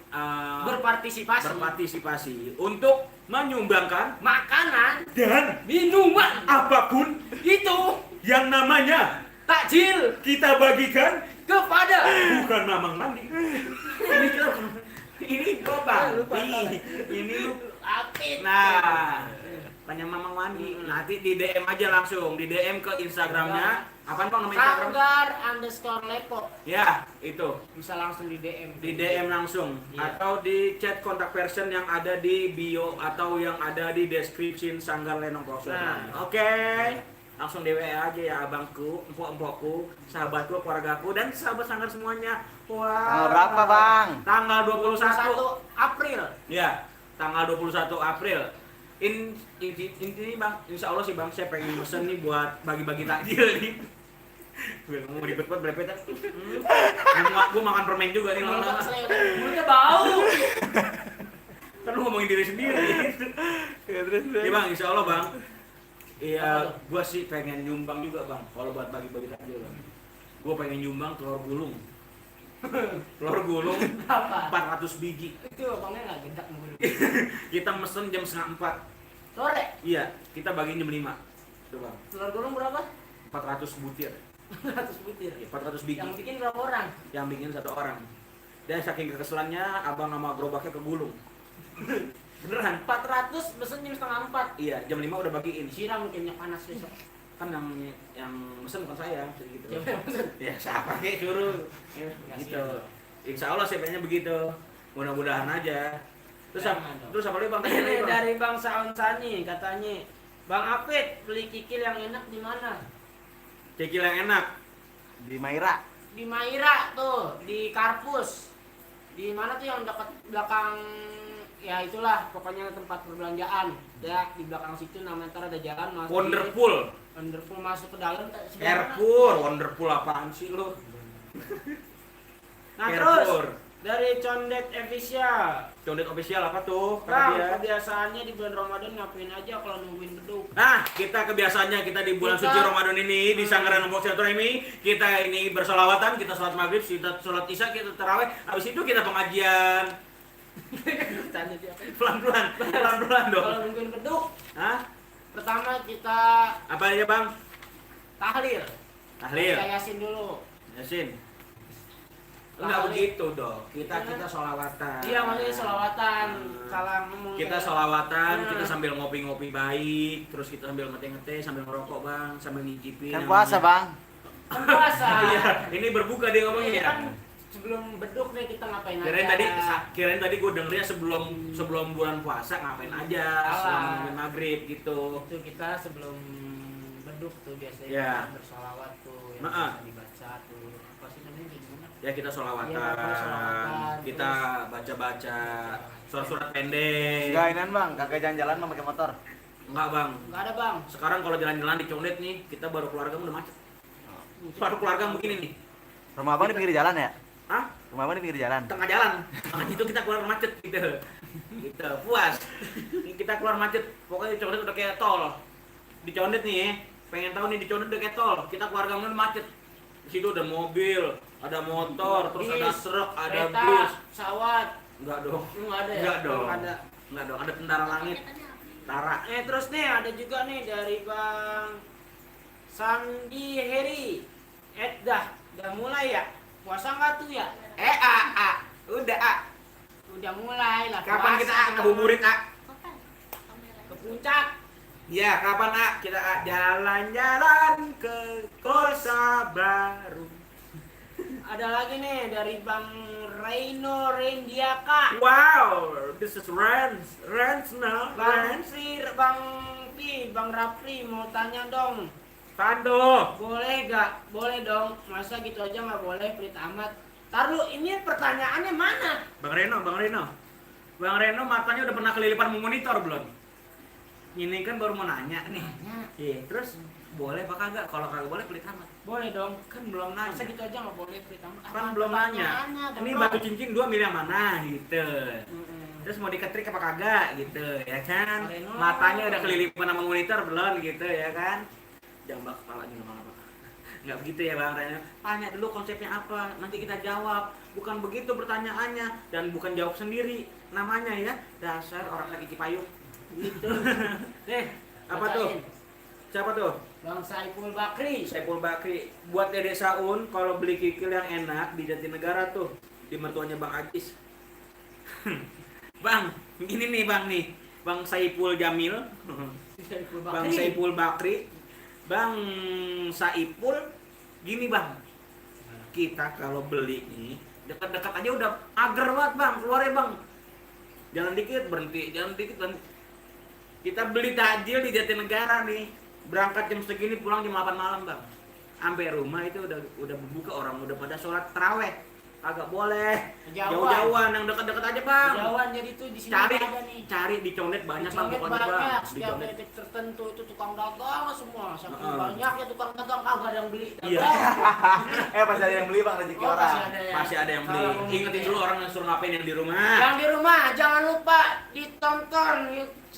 berpartisipasi untuk menyumbangkan Makanan dan minuman apapun itu yang namanya takjil kita bagikan kepada bukan mamang mandi. Ini kobang. Lupa. Ini lu. Apit. Nah, tanya mamang mandi. Nanti di DM aja langsung, di DM ke Instagramnya. Apaan bang namanya Instagram? Sanggar_lepo. Ya, itu. Bisa langsung di DM. Di DM langsung Iya. atau di chat kontak person yang ada di bio atau yang ada di description Sanggar Lenong Pokso. Nah. Oke. Langsung di WA aja ya abangku, empok-empokku, sahabatku, keluargaku dan sahabat Sanggar semuanya. Wah. Tanggal berapa bang? Tanggal 21 21. April. Ya, tanggal 21 April. Ini bang, insya Allah sih bang, saya pengen pesen nih buat bagi-bagi takjil nih. Gue mau ribet banget berapa gue makan permen juga nih lama-lama. Mulutnya bau. Kan lu ngomongin diri sendiri. Ya, terus. Iya bang, insya Allah bang. Iya, Apa tuh? gue sih pengen nyumbang juga bang. Kalau buat bagi-bagi takjil bang, gue pengen nyumbang telur gulung. Telur gulung Apa? 400 biji. Itu abangnya nggak gedak mulu. Kita mesen jam setengah 4. Sore. Iya, kita bagiin jam 5. Tuh bang, Telur gulung berapa? 400 butir. 100 butir. 400 biji. Yang bikin berapa orang? Yang bikin 1 orang. Dan saking kekeselannya, abang sama gerobaknya kegulung. Beneran. 400 pesen jam setengah 4. Iya, jam 5 udah bagiin. Disiram minyak panas besok. Kan yang mesen bukan saya, gitu. Siapa yang pesen? Ya siapa kayak suruh. Ya, gitu. Insya Allah sih pengennya begitu. Mudah-mudahan aja. Terus Jangan dong. terus apa lagi bang? Ini dari Bang Saonsani katanya, Bang Apit beli kikil yang enak di mana? Kikil yang enak. Di Maira. Di Maira tuh, di Karpus. Di mana tuh yang dekat belakang ya itulah pokoknya tempat perbelanjaan. Ya di belakang situ namanya ntar ada jalan masuk. Wonderful. Wonderful masuk ke dalam. Airpur. Wonderful apaan sih lo? Nah Airpur. terus dari Condet Official. Condet official apa tuh? Kata Bang, dia. kebiasaannya di bulan Ramadan ngapain aja kalau nungguin beduk? Nah, kita kebiasaannya kita di bulan Kita- suci Ramadan ini di Sanggaran Lombok Silaturahmi, kita ini bersolawatan, kita sholat maghrib, kita sholat isya, kita taraweh, habis itu kita pengajian. Tanya dia apa? Pelan-pelan dong. Kalau nungguin beduk, Hah? pertama kita Apa aja bang? tahlil. Tahlil. Kita yasin dulu. Yasin. Enggak begitu dong. Kita sholawatan. Iya, maksudnya selawatan. Hmm. Salah ngomong. Kita kayak- sholawatan, Hmm. kita sambil ngopi-ngopi baik, terus kita sambil ngeteh-ngeteh, sambil ngerokok bang, sambil ngicipin. Kan yang puasa namanya- bang. Kan puasa. Iya, ini berbuka dia ngomongnya Iya ya. kan sebelum beduk nih kita ngapain Kirain tadi gue dengernya sebelum bulan puasa ngapain aja selama maghrib gitu. Itu kita sebelum beduk tuh biasanya Ya. bersolawat tuh yang Nah, bisa dibaca tuh. Apa sih namanya gimana? Ya kita sholawatan, Iya, kita sholawatan, kita baca-baca surat-surat pendek. Enggak inan bang, kagak jalan-jalan mah pakai motor. Enggak bang. Enggak ada bang. Sekarang kalau jalan-jalan di Condet nih, kita baru keluarga udah macet. Baru keluarga begini nih. Rumah abang di pinggir jalan ya? Hah? Rumah abang di pinggir jalan. Tengah jalan. Makanya itu kita keluar macet gitu. Gitu, puas. Kita keluar macet. Pokoknya di Condet udah kayak tol. Di Condet nih, pengen tahu nih di Condet udah kayak tol. Kita keluarga udah macet. Di situ ada mobil, ada motor, terus ada truk, ada kereta, bus. pesawat. Enggak dong. Enggak ada ya? Enggak dong. Ada. Enggak dong, ada tentara langit. Tara. Terus nih ada juga nih dari Bang Sandi Heri. Udah mulai ya? Puasa nggak tuh ya? Udah Udah mulai lah. Kapan kita ngabuburit ke puncak? Ya, kapan kita jalan-jalan ke Kosa Baru. Ada lagi nih dari Bang Reino Rendiaka. Wow, this is Rans now. Bang Bang Rafli mau tanya dong. Tando. Boleh gak? Boleh dong. Masa gitu aja nggak boleh, pelit amat. Taruh, ini pertanyaannya mana? Bang Reno matanya udah pernah kelilipan memonitor belum? Ini kan baru mau nanya nih. Iya, terus boleh apa kagak? Kalau kagak boleh pelit amat. Boleh dong. Kan belum nanya. Masa gitu aja nggak boleh, pelit amat. Kan belum nanya. Ini batu cincin 2 milih yang mana gitu. Terus mau diketrik apa kagak gitu ya kan? Reno. Matanya udah kelilipan sama monitor belum gitu ya kan? Jambak kepala juga apa? Nggak begitu ya Bang Reno. Tanya dulu konsepnya apa, nanti kita jawab. Bukan begitu pertanyaannya dan bukan jawab sendiri. Namanya ya dasar orang lagi Cipayung. Gitu. Apa tuh? Bacain. Siapa tuh? Bang Saiful Bakri. Saiful Bakri. Buat Dede Saun kalau beli kikil yang enak di Jatinegara tuh di mertuanya Bang Ajis. Bang, gini nih Bang nih. Bang Saiful Jamil. Bang Saiful Bakri. Bang Saiful, gini Bang. Kita kalau beli nih dekat-dekat aja udah ager banget Bang, keluarnya Bang. Jalan dikit berhenti, jalan dikit berhenti. Kita beli takjil di Jatinegara nih. Berangkat jam segini pulang jam 8 malam Bang. Sampai rumah itu udah berbuka, orang udah pada sholat taraweh. Agak boleh. Jauh-jauhan yang dekat-dekat aja Bang. Jauhan jadi tuh di sini Cari, ada nih. cari di Condet banyak Bang Condet pokoknya Bang. banyak, Di setiap Condet. titik tertentu itu tukang dagang semua. Saking Heeh. banyaknya tukang dagang kagak ada yang beli. Iya. Pasti ada yang beli bang, rezeki orang. Masih ada yang beli. Kalau Ingetin dulu orang yang suruh ngapain yang di rumah. Yang di rumah jangan lupa ditonton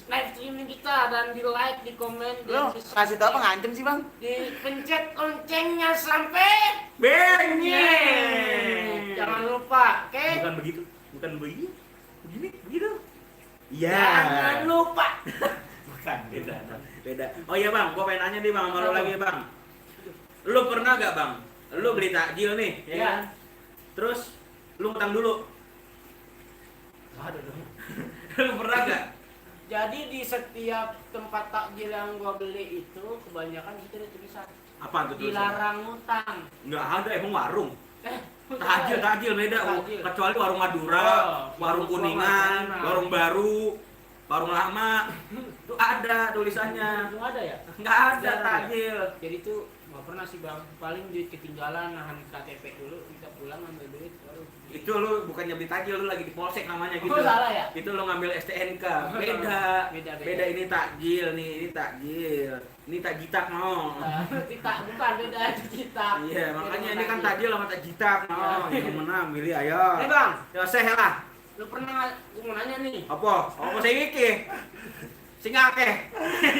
live streaming kita dan di like, di komen, Lo di kasih tau apa ngancem sih bang? dipencet loncengnya sampai Benyek. jangan lupa, oke? Bukan begitu. Bukan begitu. Begini, begitu. Iya. Jangan lupa. Bukan, beda. Oh iya Bang, gua pengen nanya nih Bang, sama lu lagi Bang. Lu pernah gak Bang? Lu beli takjil nih, ya Iya. kan? Terus lu utang dulu. Aduh. Lu pernah gak? Jadi di setiap tempat takjil yang gua beli itu kebanyakan itu ada tulisan Apa tuh tulisannya? dilarang ngutang. Nggak ada, emang warung. Takjil. Takjil beda, Takjil. kecuali warung Madura, Oh, warung Kuningan, warung warung baru, warung lama. Itu ada tulisannya. Belum ada ya? Nggak ada Jarang ya? takjil. Jadi tuh nggak pernah sih bang, paling duit ketinggalan nahan KTP dulu, kita pulang ambil duit baru. Itu lu bukannya beli takjil, lu lagi di polsek namanya gitu. Oh, salah ya? Itu lu ngambil STNK. Beda. Beda. Ini takjil nih, ini takjil. Ini tak jitak mau. Kita bukan beda itu kita. Iya, makanya ini kan takjil sama tak jitak mau. Iya. Yang menang milih ayo. Nih bang, Ya seh lah. lu pernah gua mau nanya nih? Apa? Apa sing iki? Sing akeh.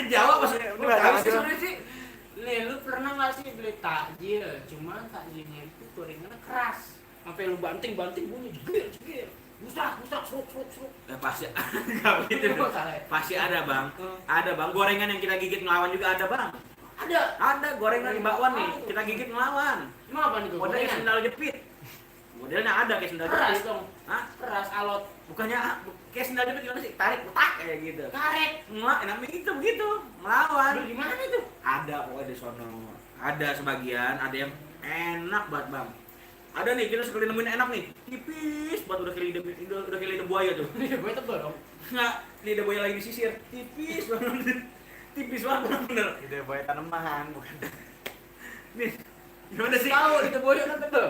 Jawab pas. Ini nggak sih tahu. sebenarnya sih. Nih lu pernah nggak sih beli takjil? Cuman takjilnya itu gorengannya keras. Sampai lu banting bunyi jegir. Rusak, seruk. Ya pasti enggak begitu. Oh, salah ya? Pasti ada, Bang. Ada, Bang. Gorengan yang kita gigit ngelawan juga ada, Bang. Ada. Ada gorengan di bakwan nih. Kita gigit ngelawan. Emang apa nih Modelnya gorengan? sendal jepit. Modelnya ada kayak sendal Keras jepit. dong. Hah? Keras alot. Bukannya kayak sendal jepit gimana sih? Tarik, tak kayak gitu. Karet. Namanya itu begitu, melawan. Beli di mana itu? Ada pokoknya di sono. Ada sebagian, ada yang enak banget, Bang. Ada nih kita sekali nemuin enak nih, tipis banget udah kayak lidah buaya tuh. Lidah buaya tebel dong. Nggak, lidah buaya lagi disisir, tipis banget, tipis banget bener. Ide buaya tanaman bukan. Nih, gimana sih? Tahu lidah buaya kan tebel.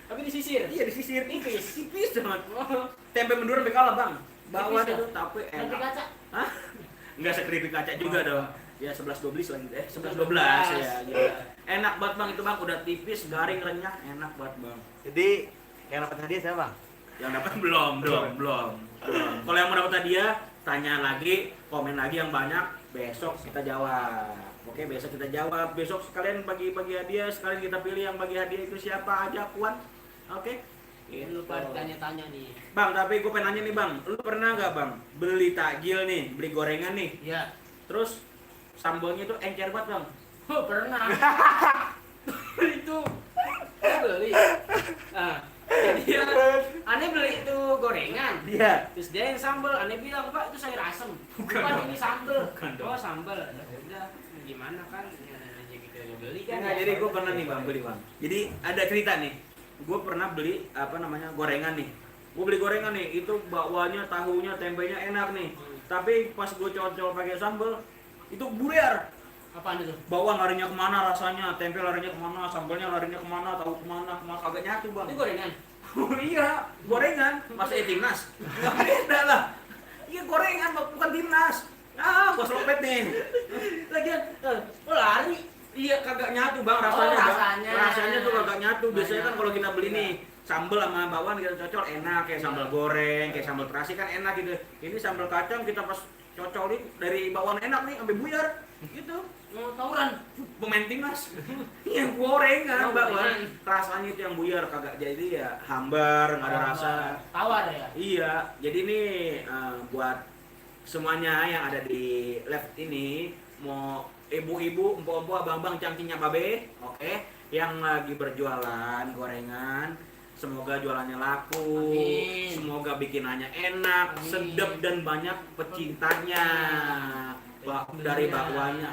Tapi disisir. Iya disisir, tipis banget. Tempe mendur sampai kalah bang. Bawah Tipis, itu tapi Nanti enak. kaca. Hah? Enggak sekeripik kaca juga dong. Ya 11-12 lagi 11-12 ya. Gila. Enak banget bang itu bang, udah tipis, garing, renyah, enak banget bang. Jadi yang dapat hadiah siapa bang? Yang dapat belum. Kalau yang mau dapat hadiah, tanya lagi, komen lagi yang banyak, besok kita jawab. Oke, besok kita jawab. Besok sekalian bagi-bagi hadiah, sekalian kita pilih yang bagi hadiah itu siapa aja, Puan. Oke. Jangan lupa ditanya-tanya nih. Bang, tapi gue pengen nanya nih bang, lu pernah nggak bang beli takjil nih, beli gorengan nih, Iya. terus sambalnya tuh encer banget bang? Oh, pernah. Itu beli. Nah, jadi dia, aneh beli itu gorengan. Iya. Terus dia yang sambal, aneh bilang, Pak itu sayur asem. Bukan ini sambal. Bukan dong. Oh sambal. Ya udah, gimana kan? Ya, aja gitu ya beli kan. Nah, jadi gue pernah nih bang beli bang. Jadi ada cerita nih, gue pernah beli gorengan nih. Gue beli gorengan nih, itu bakwanya, tahunya, tempenya enak nih. Tapi pas gue cocol pakai sambal, itu buyar. Apaan itu? Bawang larinya kemana rasanya, tempe larinya kemana, sambalnya larinya kemana, tahu kemana kagak nyatu bang. Itu gorengan. Oh iya, gorengan. Masa timnas? Nggak beda lah. Iya gorengan, bukan timnas. Ah, gua selopet nih. Lagian, lari. Iya kagak nyatu bang rasanya. Oh, Bang. rasanya. Rasanya tuh kagak nyatu. Biasanya kan Banyak. kalau kita beli nih sambal sama bawang kita cocol enak, kayak sambal goreng, kayak sambal terasi kan enak gitu. Ini sambal kacang kita pas cocolin dari bawang enak nih sampai buyar gitu. Mau tawuran. Pemain timnas yang gorengan Oh, bawang gorengan. rasanya itu yang buyar kagak jadi ya hambar nggak ada rasa. Tawar ya. Iya jadi nih buat semuanya yang ada di live ini, mau ibu-ibu, empok-empok, abang-abang, cangcingnya babe, oke, yang lagi berjualan gorengan, semoga jualannya laku, Amin. semoga bikinannya enak, Amin. sedap dan banyak pecintanya. Dari bakwanya,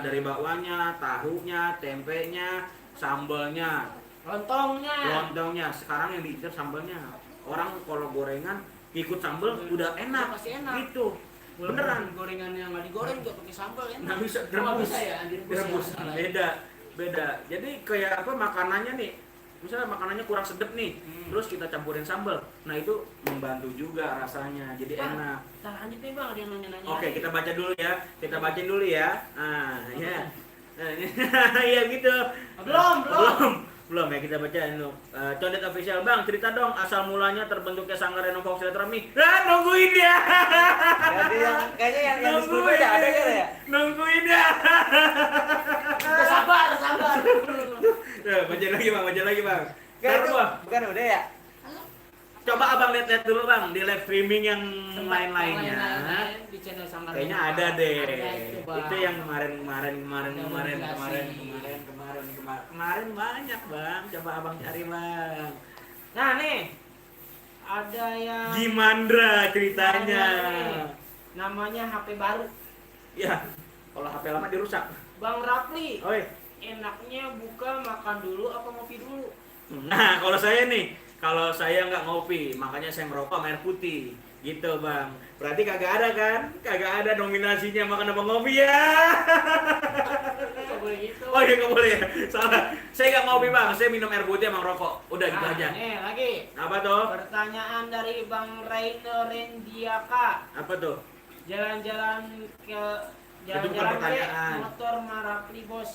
dari bakwanya, tahunya, tempenya, sambalnya, lontongnya. Sekarang yang diincar sambalnya. Orang kalau gorengan ikut sambal udah enak, Pasti enak. gitu. Beneran. Gorengan yang nggak digoreng juga pakai sambal enak. Nggak bisa Oh, nggak direbus. bisa ya, Direbus. ya. Beda. Jadi kayak apa makanannya nih? Misalnya makanannya kurang sedap nih, terus kita campurin sambal. Nah itu membantu juga rasanya, jadi Pak, enak. Kita lanjut nih bang, ada yang nanya-nanya. Oke, kita baca dulu ya. Kita bacain dulu ya. Ya. Nah, ini ya gitu. Belum ya kita bacain dulu. Condet official bang, cerita dong asal mulanya terbentuknya Sanggar Reno Fox Silaturahmi. Nungguin ya. Jadi kayaknya yang di sebelumnya ada kan ya? Nungguin ya. Sabar. Baca lagi bang. Kan Taruh itu bang. bukan udah ya? Coba abang lihat dulu bang di live streaming yang lain-lainnya. Di channel Sanggar Kayaknya Reno. ada deh. Ada Bang. Itu yang kemarin banyak bang. Coba abang cari bang. Nah nih, ada yang Gimandra ceritanya. namanya HP baru. Ya, kalau HP lama dirusak. Bang Rapli, Oi. enaknya buka makan dulu apa ngopi dulu? Nah, kalau saya nggak ngopi, makanya saya merokok sama air putih. Gitu bang. Berarti kagak ada kan? Kagak ada nominasinya makan apa ngopi ya. Nggak boleh gitu. Oh iya nggak boleh ya. Salah. Saya nggak ngopi bang. Saya minum air putih sama rokok. Udah gitu aja. Nih lagi. Apa tuh? Pertanyaan dari Bang Rainer Rendiaka. Apa tuh? Jalan-jalan ke Itu bukan pertanyaan. motor Marapli bos.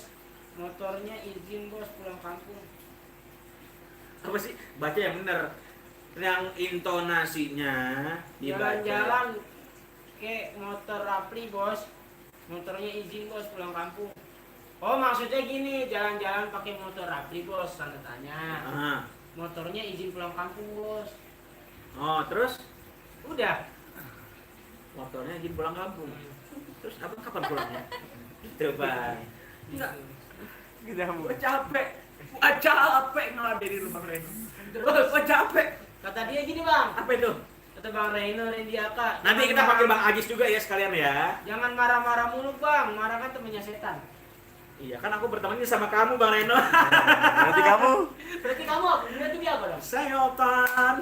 Motornya izin bos pulang kampung. Apa sih? Baca yang bener. Yang intonasinya dibaca. Jalan-jalan ke motor Rapli bos. Motornya izin bos pulang kampung. Oh maksudnya gini, jalan-jalan pakai motor Rapli bos, tanda tanya. Ah. Motornya izin pulang kampung bos. Oh terus Udah. motornya izin pulang kampung. Terus abang kapan pulangnya? Itu bang. Enggak. Kita Gua capek ngeladeni rumah Reno. Gua capek. Kata dia gini bang. Apa itu? Kata Bang Rainer Rendiaka. Nanti kita panggil Bang Ajis juga ya sekalian ya. Jangan marah-marah mulu bang, marah kan temennya setan. Iya kan aku berteman sama kamu Bang Reno. Berarti kamu Berarti kamu apa? Berarti dia apa dong? Saya Otan.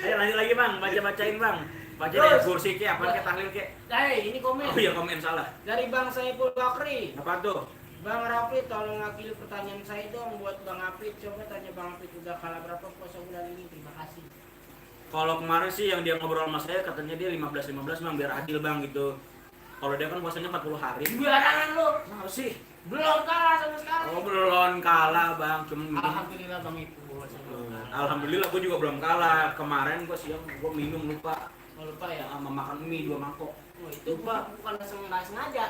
Ayo lanjut lagi Bang, bacain Bang. Baca deh kursi ke apa ke tahlil ke. Ini komen. Oh iya komen salah. Dari Bang Saiful Bakri. Apa tuh? Bang Rafid, tolong wakili pertanyaan saya dong buat Bang Rafid. Coba tanya Bang Rafid udah kalah berapa puasa bulan ini. Terima kasih. Kalau kemarin sih yang dia ngobrol sama saya katanya dia 15 Bang biar adil Bang gitu. Kalau dia kan puasanya 40 hari. Sembarangan lu. Kenapa sih? Belum kalah sampai sekarang. Oh belum kalah Bang, cuma Alhamdulillah Bang itu. Alhamdulillah gue juga belum kalah. Kemarin gue siang gue minum lupa. Oh, lupa ya. Sama makan mie 2 mangkok. Oh, itu bukan nggak sengaja.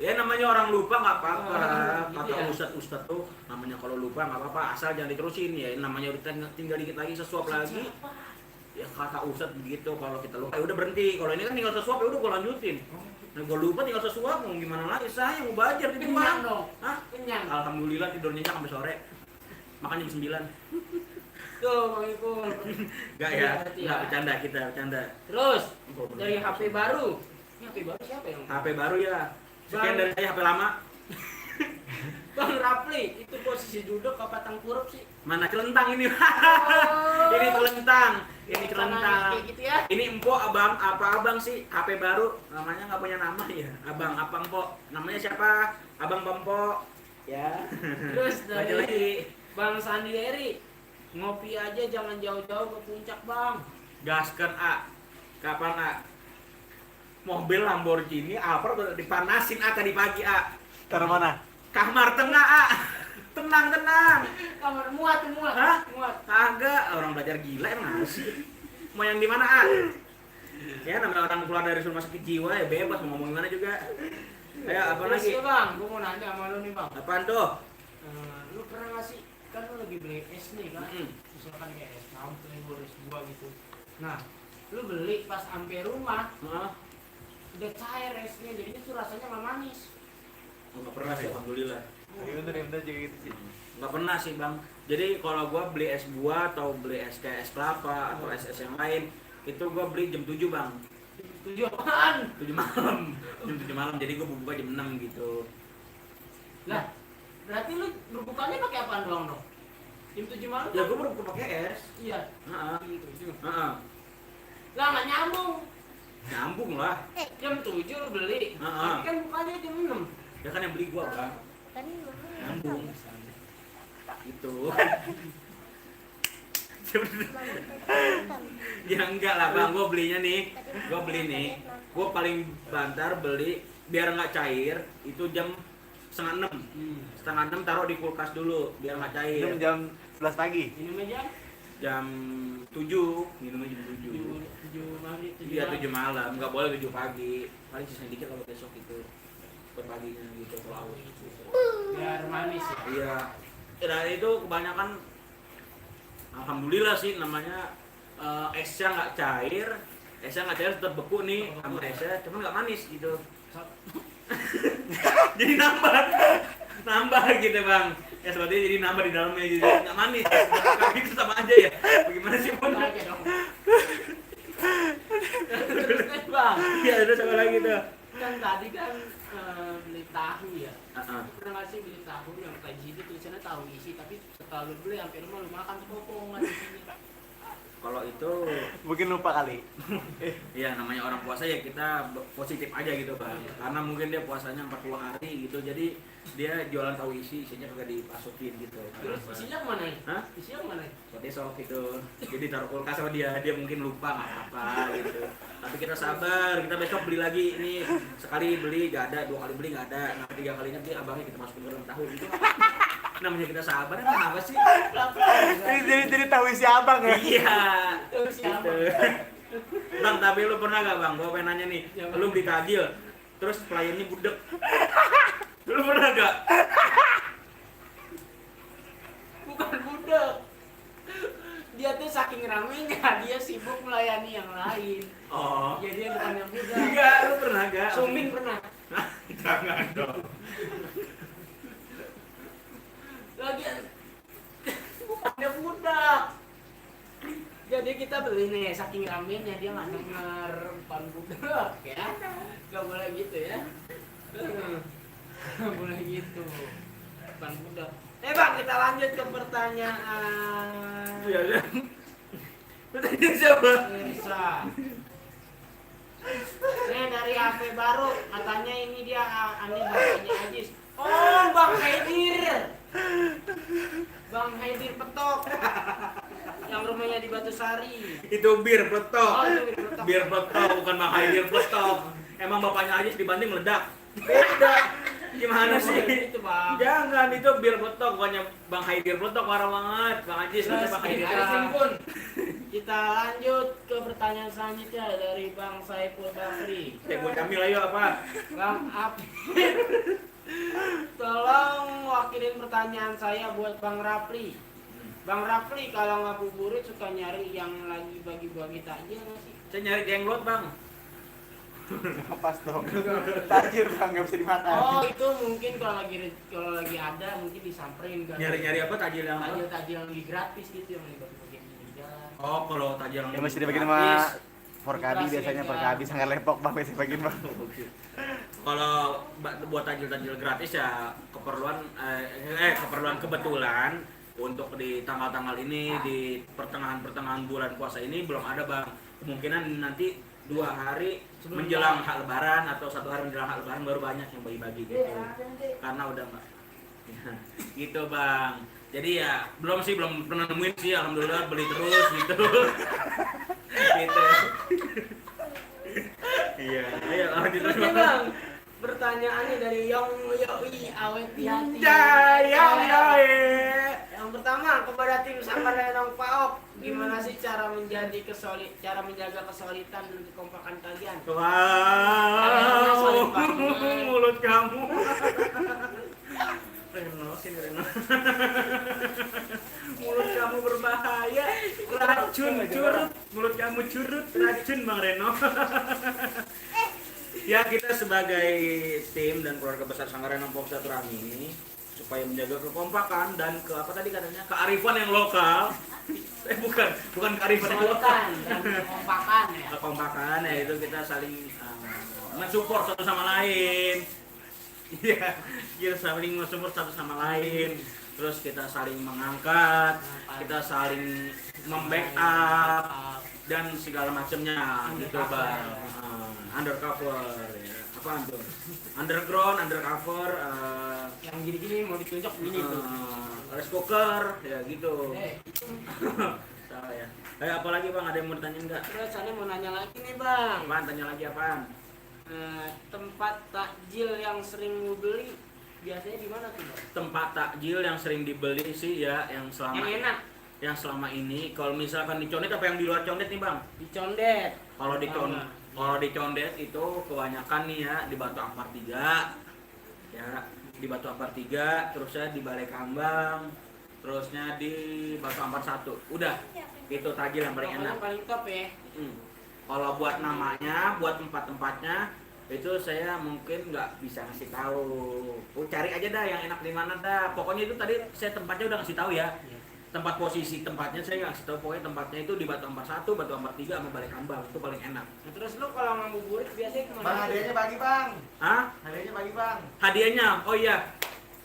Ya namanya orang lupa nggak apa-apa. Gitu Kata ya? ustadz tuh namanya kalau lupa nggak apa-apa asal jangan diterusin ya. Namanya udah tinggal dikit lagi sesuap lagi. Ya kata ustadz begitu kalau kita lupa ya udah berhenti. Kalau ini kan tinggal sesuap ya udah gue lanjutin. Nah gue lupa tinggal sesuap mau gimana lagi saya mau belajar di Kenyang rumah. dong. Hah? Kenyang. Alhamdulillah tidurnya sampai sore. Makan jam 9. Tuh Bang Ipul. Enggak ya, enggak bercanda kita bercanda. Terus dari HP baru. Ini HP baru siapa yang? HP baru ya. Sekian dari saya HP lama. Bang Rapli, itu posisi duduk apa tengkurap sih? Mana celentang ini? Oh. Ini celentang. Ini Kayak celentang. gitu ya. Ini empok abang apa abang sih? HP baru namanya nggak punya nama ya. Abang apa empok? Namanya siapa? Abang Pempok. Ya. Terus Baca dari lagi. Bang Sandi Eri, ngopi aja jangan jauh-jauh ke puncak Bang. Gaskan A. Kapan A? Mobil Lamborghini Alphard udah dipanasin A tadi pagi A. taruh mana? Kamar tengah A. Tenang. Kamar muat. Hah? Muat. Kagak, orang belajar gila emang harus. Mau yang di mana A? Ya namanya orang keluar dari rumah sakit jiwa ya bebas mau ngomong gimana juga. Ayo apa Terus lagi? ya Bang, gua mau nanya sama lu nih Bang. Apaan tuh? Lu pernah nggak sih, kan lu lagi beli es nih kan? Mm-mm. Misalkan kayak es campur, es buah gitu. Nah, lu beli pas sampai rumah, Hah? udah cair esnya, jadinya tuh rasanya nggak manis. Enggak pernah sih, alhamdulillah. Iya bener juga gitu sih. Enggak pernah sih, Bang. Jadi kalau gua beli es buah atau beli es kayak es kelapa atau es yang lain, itu gua beli jam 7, Bang. Tujuh apaan? 7 malam. Jam 7 malam. Jadi gua buka jam 6 gitu. Lah, berarti lu berbukanya pakai apaan doang dong? Jam 7 malam? Ya gua baru buka pakai es. Iya. Heeh. Gitu. Heeh. Lah nggak nyambung. Nyambung lah. Jam 7 lu beli, tapi kan bukanya jam 6. Ya kan yang beli gua, Bang. Nyambung. Gitu. Ya enggak lah Bang, gue belinya nih, gue paling bantar beli biar nggak cair itu jam setengah 6 taruh di kulkas dulu biar nggak cair. Minum jam 11 pagi. Minumnya jam Jam 7, minumnya jam 7. 7 maghrib, 7 Iya 7 malam, nggak boleh 7 pagi. Paling sisa dikit kalau besok itu buat paginya gitu kalau aus. biar manis ya. Iya. Dan itu kebanyakan alhamdulillah sih namanya esnya nggak cair tetap beku nih sama esnya, cuman nggak manis gitu. Jadi nambah gitu Bang. Ya seperti jadi nambah di dalamnya jadi nggak manis. Tapi itu sama aja ya. Bagaimana sih Bang? Aja dong. Terus kan Bang, Iya itu sama lagi tuh. kan tadi kan beli tahu ya. Heeh. Pernah nggak sih beli tahu yang kayak gitu tulisannya tahu isi, tapi setelah lu beli sampai rumah lu makan tuh potongan isinya. Kalau itu Mungkin lupa kali. ya namanya orang puasa ya kita positif aja gitu Bang. Karena mungkin dia puasanya 40 hari gitu. Jadi dia jualan tahu isinya kagak dimasukin gitu. Terus isinya kemana nih? Hah? Isinya kemana nih? Buat esok itu. Jadi taruh kulkas sama dia mungkin lupa nggak apa gitu. Tapi kita sabar, kita besok beli lagi ini. Sekali beli nggak ada, 2 kali beli nggak ada. Nah 3 kalinya beli abangnya kita masukin ke dalam tahu itu. Namanya kita sabar emang apa sih? Jadi tahu isi abang ya. Iya. Terus siapa? Gitu. Bang, tapi lu pernah gak Bang? Gua pengen nanya nih. Lu beli takjil, terus pelayannya budek. Lu pernah gak? Bukan budak. Dia tuh saking ramenya dia sibuk melayani yang lain. Oh. Jadi dia bukan yang budak. Enggak, lu pernah gak? Sumin pernah. Jangan dong. Lagi bukannya budak. Jadi kita beli nih saking ramenya dia nggak denger bukan budak ya. Gak boleh gitu ya. Boleh gitu. Bang udah. Bang, kita lanjut ke pertanyaan. Iya, iya. Pertanyaan siapa? Irsa. Ini dari HP baru, katanya ini dia aneh bapaknya Ajis. Oh, Bang Haidir. Bang Haidir Petok. Yang rumahnya di Batu Sari. Itu bir peletok. Oh, itu Bir Petok. Bir peletok bukan Bang Haidir peletok. Emang bapaknya aja dibanding meledak. Beda. Gimana sih? Itu, Bang. Jangan, itu bir peletok bukannya Bang Haidir peletok, parah banget. Bang Ajis Terus Bang Haidir. kita lanjut ke pertanyaan selanjutnya dari Bang Saiful Bakri. Buat Camil ayo apa? Bang Apit, tolong wakilin pertanyaan saya buat Bang Rapli. Bang Rapli kalau ngabuburit suka nyari yang lagi bagi-bagi takjil nggak sih? Saya nyari jenglot, Bang. Pas dong. Tajir Bang, nggak bisa dimakan. Oh, itu mungkin kalau lagi ada mungkin disamperin kan. Nyari-nyari apa tajil yang apa? Tajil yang lagi gratis gitu yang lagi bagi-bagi di jalan. Oh, kalau tajil yang Ya mesti dibagiin sama gratis. Forkabi biasanya, Forkabi Sanggar Lepok Bang biasa bagiin Bang. Kalau buat tajil-tajil gratis ya keperluan kebetulan untuk di tanggal-tanggal ini di pertengahan bulan puasa ini belum ada, Bang. Kemungkinan nanti 2 hari menjelang hak lebaran atau 1 hari menjelang hak lebaran baru banyak yang bagi-bagi gitu. Karena udah Mbak. Gitu, Bang. Jadi ya belum pernah nemuin sih, alhamdulillah beli terus gitu. Gitu. Iya, ayo lanjut terus, Ini Bang. Bang, pertanyaannya dari Yong Yoi awet di hati. Yang pertama kepada tim Sanggar Renong Paok, gimana sih cara menjaga kesolidan dan kekompakan kalian? Wow, mulut kamu. Reno, sini Reno. Mulut kamu berbahaya, racun curut. Mulut kamu curut, racun Bang Reno. Ya, kita sebagai tim dan keluarga besar Sanggar Renong Paok Silaturahmi supaya menjaga kekompakan dan apa tadi katanya kearifan yang lokal. Bukan kearifan yang lokal. Dan kekompakan ya. Kekompakan ya itu kita saling mensupport satu sama lain. Iya, kita saling mensupport satu sama lain. Terus kita saling mengangkat, kita saling membackup dan segala macamnya gitu, Bang. Undercover ya. Apaan tuh? Underground, undercover, Yang gini-gini mau ditunjuk gini tuh. rice cooker ya gitu. Salah ya. Apalagi Bang, ada yang mau ditanya enggak? Terus saya mau nanya lagi nih Bang. Apaan, tanya lagi apaan? Tempat takjil yang sering lu beli biasanya di mana tuh Bang? Tempat takjil yang sering dibeli sih ya yang Yang enak selama ini kalau misalkan di Condet apa yang di luar Condet nih, Bang? di Condet. Kalau di Condet itu kebanyakan nih ya di Batu Ampar 3. Ya, di Batu Ampar 3, terusnya di Balai Kambang, terusnya di Batu Ampar 1. Udah. Itu takjil yang paling Pokoknya enak. paling top ya. Kalau buat namanya, buat tempat-tempatnya itu saya mungkin nggak bisa ngasih tahu. Cari aja dah yang enak di mana dah. Pokoknya itu tadi saya tempatnya udah ngasih tahu ya. Tempat posisi tempatnya saya nggak ngasih tahu. Pokoknya tempatnya itu di Batu Ampar 1, Batu Ampar 3 sama Balai Kambang. Itu paling enak. Nah, terus lu kalau ngabuburit biasanya kemana? Bang, hadiahnya bagi Bang. Hah? Hadiahnya bagi Bang. Hadiahnya? Oh iya.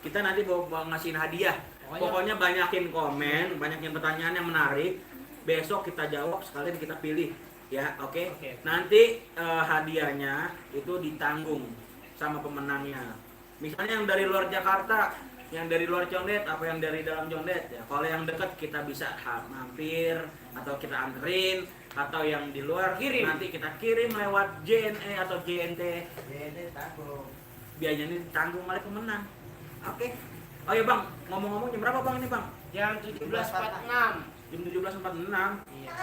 Kita nanti mau ngasihin hadiah. Pokoknya banyakin komen, banyakin pertanyaan yang menarik. Besok kita jawab, sekalian kita pilih. Ya, oke. Nanti hadiahnya itu ditanggung sama pemenangnya. Misalnya yang dari luar Jakarta, yang dari luar Condet, apa yang dari dalam Condet ya. Kalau yang dekat kita bisa mampir atau kita anterin, atau yang di luar nanti kita kirim lewat JNE atau JNT. JNT tanggung. Biayanya ini ditanggung oleh pemenang. Oke. Oh ya Bang, ngomong-ngomong jam berapa Bang ini Bang? Jam 17.46. Jam 17.46. Iya.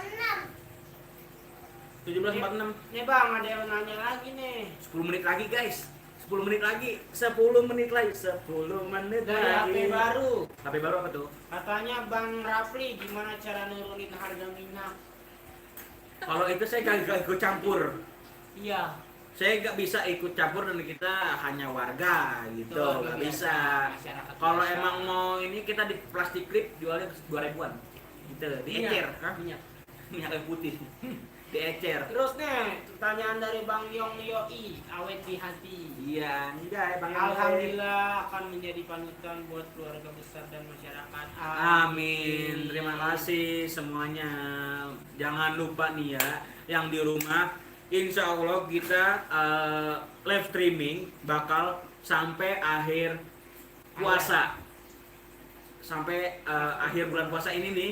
17.46. Nih Bang, ada yang nanya lagi nih. 10 menit lagi guys. 10 menit lagi. 10 menit lagi. 10 menit Dari lagi. HP baru. HP baru apa tuh? Katanya Bang Rafli, gimana cara nurunin harga minyak? Kalau itu saya gak ikut campur. Iya. Saya nggak bisa ikut campur dan kita hanya warga gitu, Betul, nggak biasa. bisa. Masyarakat Kalau biasa. emang mau ini kita di plastik clip jualnya 2 ribuan, gitu, diecer. Minyak. minyak kayu putih. Diecer. Terus nih, pertanyaan dari Bang Yong Yoi, awet di hati. Iya, enggak Bang Yong. Alhamdulillah akan menjadi panutan buat keluarga besar dan masyarakat. Amin. Terima kasih semuanya. Jangan lupa nih ya, yang di rumah, insya Allah kita live streaming bakal sampai akhir puasa. Sampai akhir bulan puasa ini nih,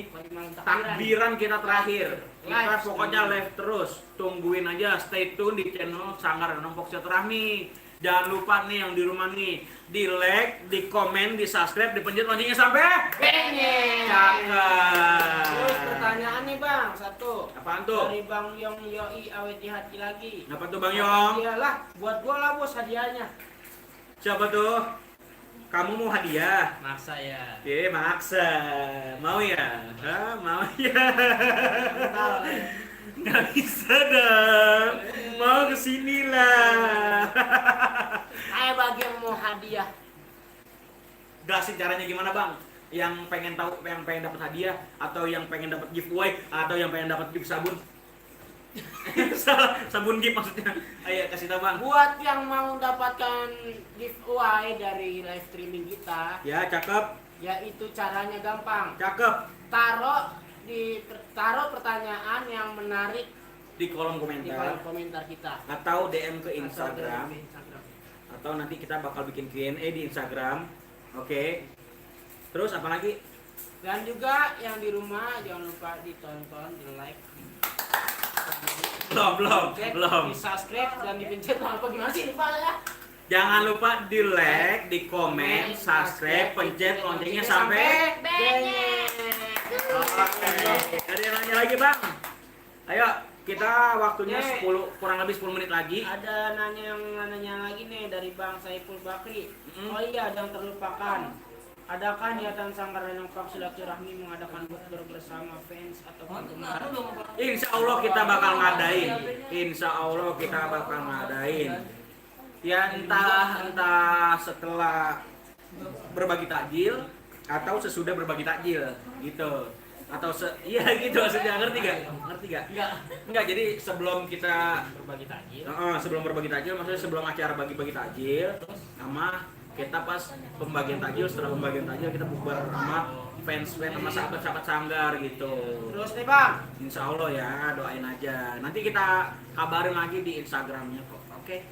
takbiran kita terakhir. Kita pokoknya live terus. Tungguin aja, stay tune di channel Sanggar Renang Rahmi. Jangan lupa nih yang di rumah nih, di like, di komen, di subscribe, dipencet loncengnya sampai Bengeng. cakep. Terus pertanyaan nih Bang, satu. Apaan tuh? Dari Bang Yong Yoi, awet di hati lagi. Apa tuh Bang Yong? Iyalah, buat gua lah bos hadiahnya. Siapa tuh? Kamu mau hadiah? Maksa ya. Maksa. Mau ya? Hah? Mau ya? Nggak bisa dong. Mau kesini lah. Saya bagi yang mau hadiah. Jelasin caranya gimana Bang? Yang pengen tahu, yang pengen dapat hadiah, atau yang pengen dapat giveaway, atau yang pengen dapat gift sabun? Sabun gift maksudnya. Ayo kasih tahu Bang. Buat yang mau dapatkan giveaway dari live streaming kita, Ya cakep, yaitu caranya gampang. cakep. Taruh pertanyaan yang menarik Di kolom di kolom komentar, komentar kita. atau DM ke Instagram, Atau di Instagram. atau nanti kita bakal bikin Q&A di Instagram. Oke. Terus apa lagi? Dan juga yang di rumah jangan lupa ditonton, di like, Belum. di subscribe dan dipencet apa gimana sih Pak ya? Jangan lupa di like, di komen, subscribe, pencet loncengnya sampai. Oke. Ada yang nanya lagi Bang? Ayo, kita waktunya 10, kurang lebih 10 menit lagi. Ada nanya lagi nih dari Bang Saiful Bakri. Oh iya, ada yang terlupakan. Adakah niatan Sanggar Renang Pak silaturahmi mengadakan bukber bersama fans atau penggemar? Insya Allah kita bakal ngadain. Insya Allah kita bakal ngadain. Ya entah setelah berbagi takjil atau sesudah berbagi takjil gitu. Atau iya gitu maksudnya, ngerti gak? Enggak, jadi sebelum kita Berbagi takjil. sebelum berbagi takjil, maksudnya sebelum acara bagi-bagi takjil, sama kita pas pembagian takjil, setelah pembagian takjil kita bukber sama fans sama sahabat-sahabat Sanggar gitu. Terus nih Bang, Insya Allah ya, doain aja. Nanti kita kabarin lagi di Instagramnya kok. Oke,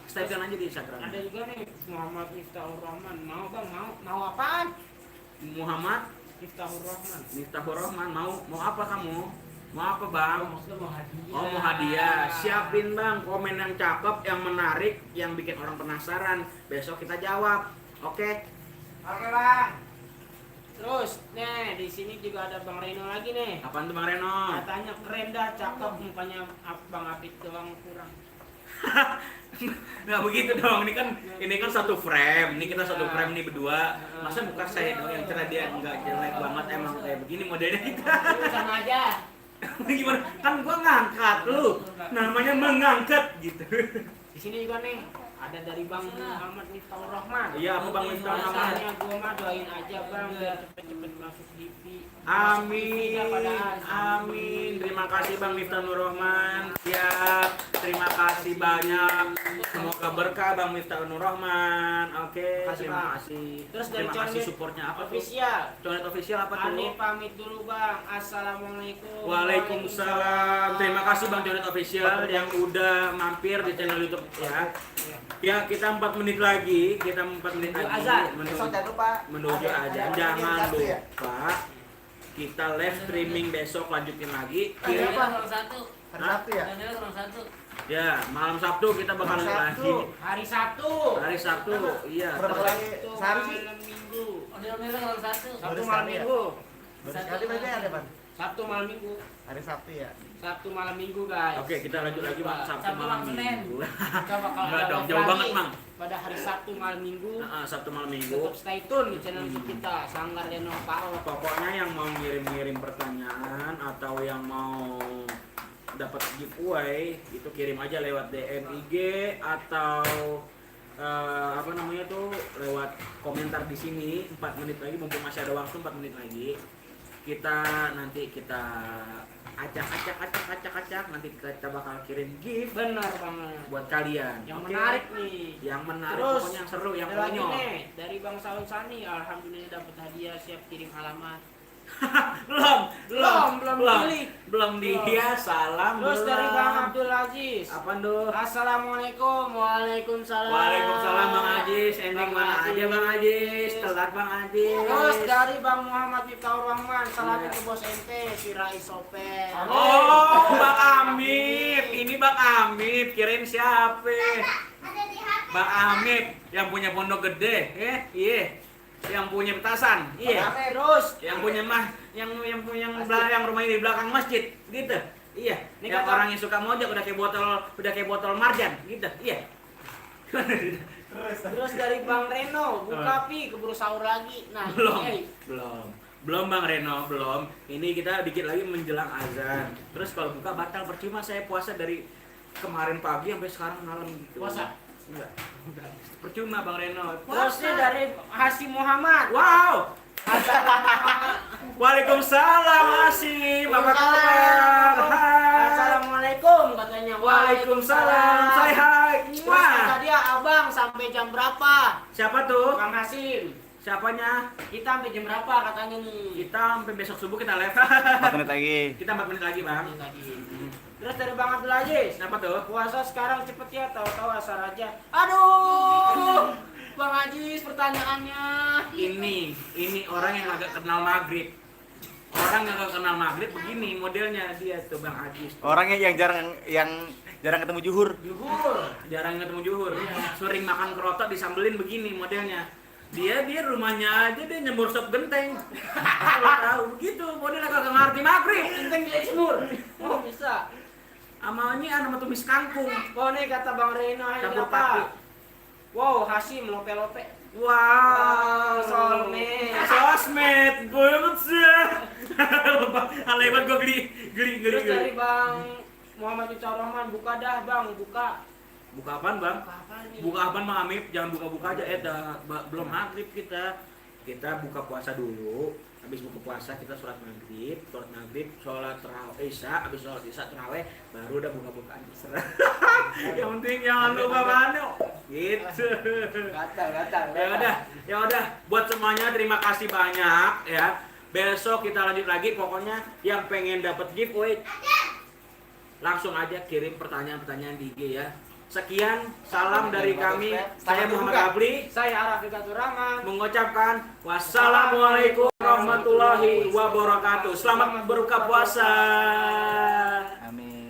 stay tune aja di Instagram. ada juga nih Muhammad Miftahur Rahman. Mau Bang, mau apaan? Muhammad Miftahur Rahman. Miftahur Rahman, mau apa kamu? Mau apa Bang? Maksudnya mau hadiah. Oh mau hadiah, siapin Bang komen yang cakep, yang menarik, yang bikin orang penasaran. Besok kita jawab, oke? Oke Bang. Terus, nih di sini juga ada Bang Reno lagi nih. Apaan tuh Bang Reno? Katanya keren dah, cakep mukanya Bang Apit doang kurang. Nggak begitu dong, ini kan satu frame, ini kita satu frame nih berdua. Masa muka saya dong yang cerah, dia nggak jelek banget, emang kayak begini modelnya kita. Itu sama aja. Gimana? Kan gua ngangkat lu, namanya mengangkat gitu. Di sini juga nih ada dari Bang Muhammad Miftahur Rahman. Iya, apa Bang Miftahur Rahman? Rasanya gua mah doain aja Bang biar cepet-cepet masuk TV. Amin, Padahal. amin. Terima kasih Bang Miftahur Rahman. Siap. Terima kasih banyak. Semoga berkah Bang Miftahur Rahman. Oke, Makasih, terima Bang. kasih. Terus dari Terima kasih Condet supportnya apa tuh? Official. Condet official apa tuh? Ani pamit dulu Bang. Assalamualaikum. Waalaikumsalam. Terima kasih Bang Condet official yang udah mampir di channel YouTube ya. Ya, kita 4 menit lagi. Kita 4 menit Menuju lagi. azan. Besok jangan lupa. Menuju Ada- azan. ada Jangan satu ya? lupa kita live streaming besok, lanjutin lagi. Ada apa? Orang satu. Hari Sabtu ya? Ada orang satu. Ya, malam Sabtu kita bakal Malam lagi. Sabtu. Hari Sabtu. Hari Sabtu, iya. Berapa terus- kali sehari sih? Malam Minggu. Dia bilang orang satu. Sabtu Baru malam sekali ya? Minggu. Baru sekali berarti ada Bang? Sabtu malam Minggu. Hari Sabtu ya? Sabtu malam Minggu guys. Oke, kita lanjut lagi Bang, Sabtu Sabtu malam malam Senin. Minggu. Kita bakal Enggak ada dong, live jauh lagi banget, Mang. pada hari Sabtu malam Minggu. Sabtu malam Minggu. Tetap stay tune di channel YouTube kita Sanggar Renang Pao. Pokoknya yang mau ngirim-ngirim pertanyaan atau yang mau dapat giveaway itu kirim aja lewat DM IG atau apa namanya tuh lewat komentar di sini. 4 menit lagi, mumpung masih ada waktu 4 menit lagi. Nanti kita acak nanti kita bakal kirim gift Benar banget. buat kalian. Yang Oke? menarik nih. Yang menarik, Terus, pokoknya yang seru, yang ada lagi konyol. nih dari Bang Salon Sani, alhamdulillah dapat hadiah, siap kirim alamat. belum dia salam. Terus belum. dari Bang Abdul Aziz. Apa tuh? Assalamualaikum. Waalaikumsalam. Waalaikumsalam Bang Ajis, ending Bang mana aja Bang Ajis, telat Bang Ajis. Terus dari Bang Muhammad Miftahur Rahman, salamin ke bos ente, si Rais Soper. Oh, Bang Amip, ini Bang Amip, kirim siapa? Bang Amip yang punya pondok gede, iya. Yang punya petasan, iya. Terus Yang punya yang rumahnya di belakang masjid, gitu. Iya. Ini Yang kata- orang yang suka mojok udah kayak botol marjan, gitu. Iya. terus dari Bang Reno, Bukapi keburu sahur lagi. Nah, belum hey, belum Bang Reno, belum. Ini kita dikit lagi menjelang azan. Terus kalau buka batal, percuma saya puasa dari kemarin pagi sampai sekarang malam gitu. Puasa? Enggak. Percuma Bang Reno. terusnya dari Hasim Muhammad. Wow. Waalaikumsalam Hasim. Apa kabar? Hai. Assalamualaikum katanya. Waalaikumsalam. Say hai. Terus Wah. kata dia, abang sampai jam berapa? Siapa tuh? Bang Hasim, Siapanya? kita sampai jam berapa katanya nih? Kita sampai besok subuh kita live. 4 menit lagi. Kita 4 menit lagi, Bang. Ini tadi. Terus dari Bang Abdul Aziz, Siapa tuh? puasa sekarang cepet ya, tahu-tahu asar aja. Aduh, Bang Aziz pertanyaannya. Ini orang yang agak kenal maghrib. Orang yang agak kenal maghrib begini modelnya dia tuh Bang Ajis. Orangnya yang jarang ketemu juhur. Juhur. Jarang ketemu juhur. Sering makan kerotok disambelin begini modelnya. Dia rumahnya aja dia nyembur sop genteng. Kalau tahu begitu modelnya kagak ngerti maghrib. Genteng dia semur. Oh bisa. Sama ini sama tumis kangkung. Oh nih kata Bang Reno ini Campur apa? paku. Wow, Hasim lope-lope. Wow, sosmed. Sosmed banget sih. Alay banget gue geli. Terus dari Bang Muhammad Miftahur Rahman, buka dah Bang, buka. Buka apaan, Bang? Buka apa nih? Buka apaan Bang Amip? Jangan buka-buka aja, belum maghrib kita. Kita buka puasa dulu. Habis buka puasa kita sholat maghrib, sholat tarawih isya, habis sholat isya tarawih, baru udah buka-bukaan terserah. Yang penting jangan lupa mano. Gitu. Gatal. Ya udah. Buat semuanya terima kasih banyak ya. Besok kita lanjut lagi. Pokoknya yang pengen dapat giveaway langsung aja kirim pertanyaan-pertanyaan di IG ya. Sekian salam dari kami. Saya Muhammad Abli. Saya Arafiqatur Rahman. Mengucapkan wassalamualaikum warahmatullahi wabarakatuh. Selamat berbuka puasa. Amin.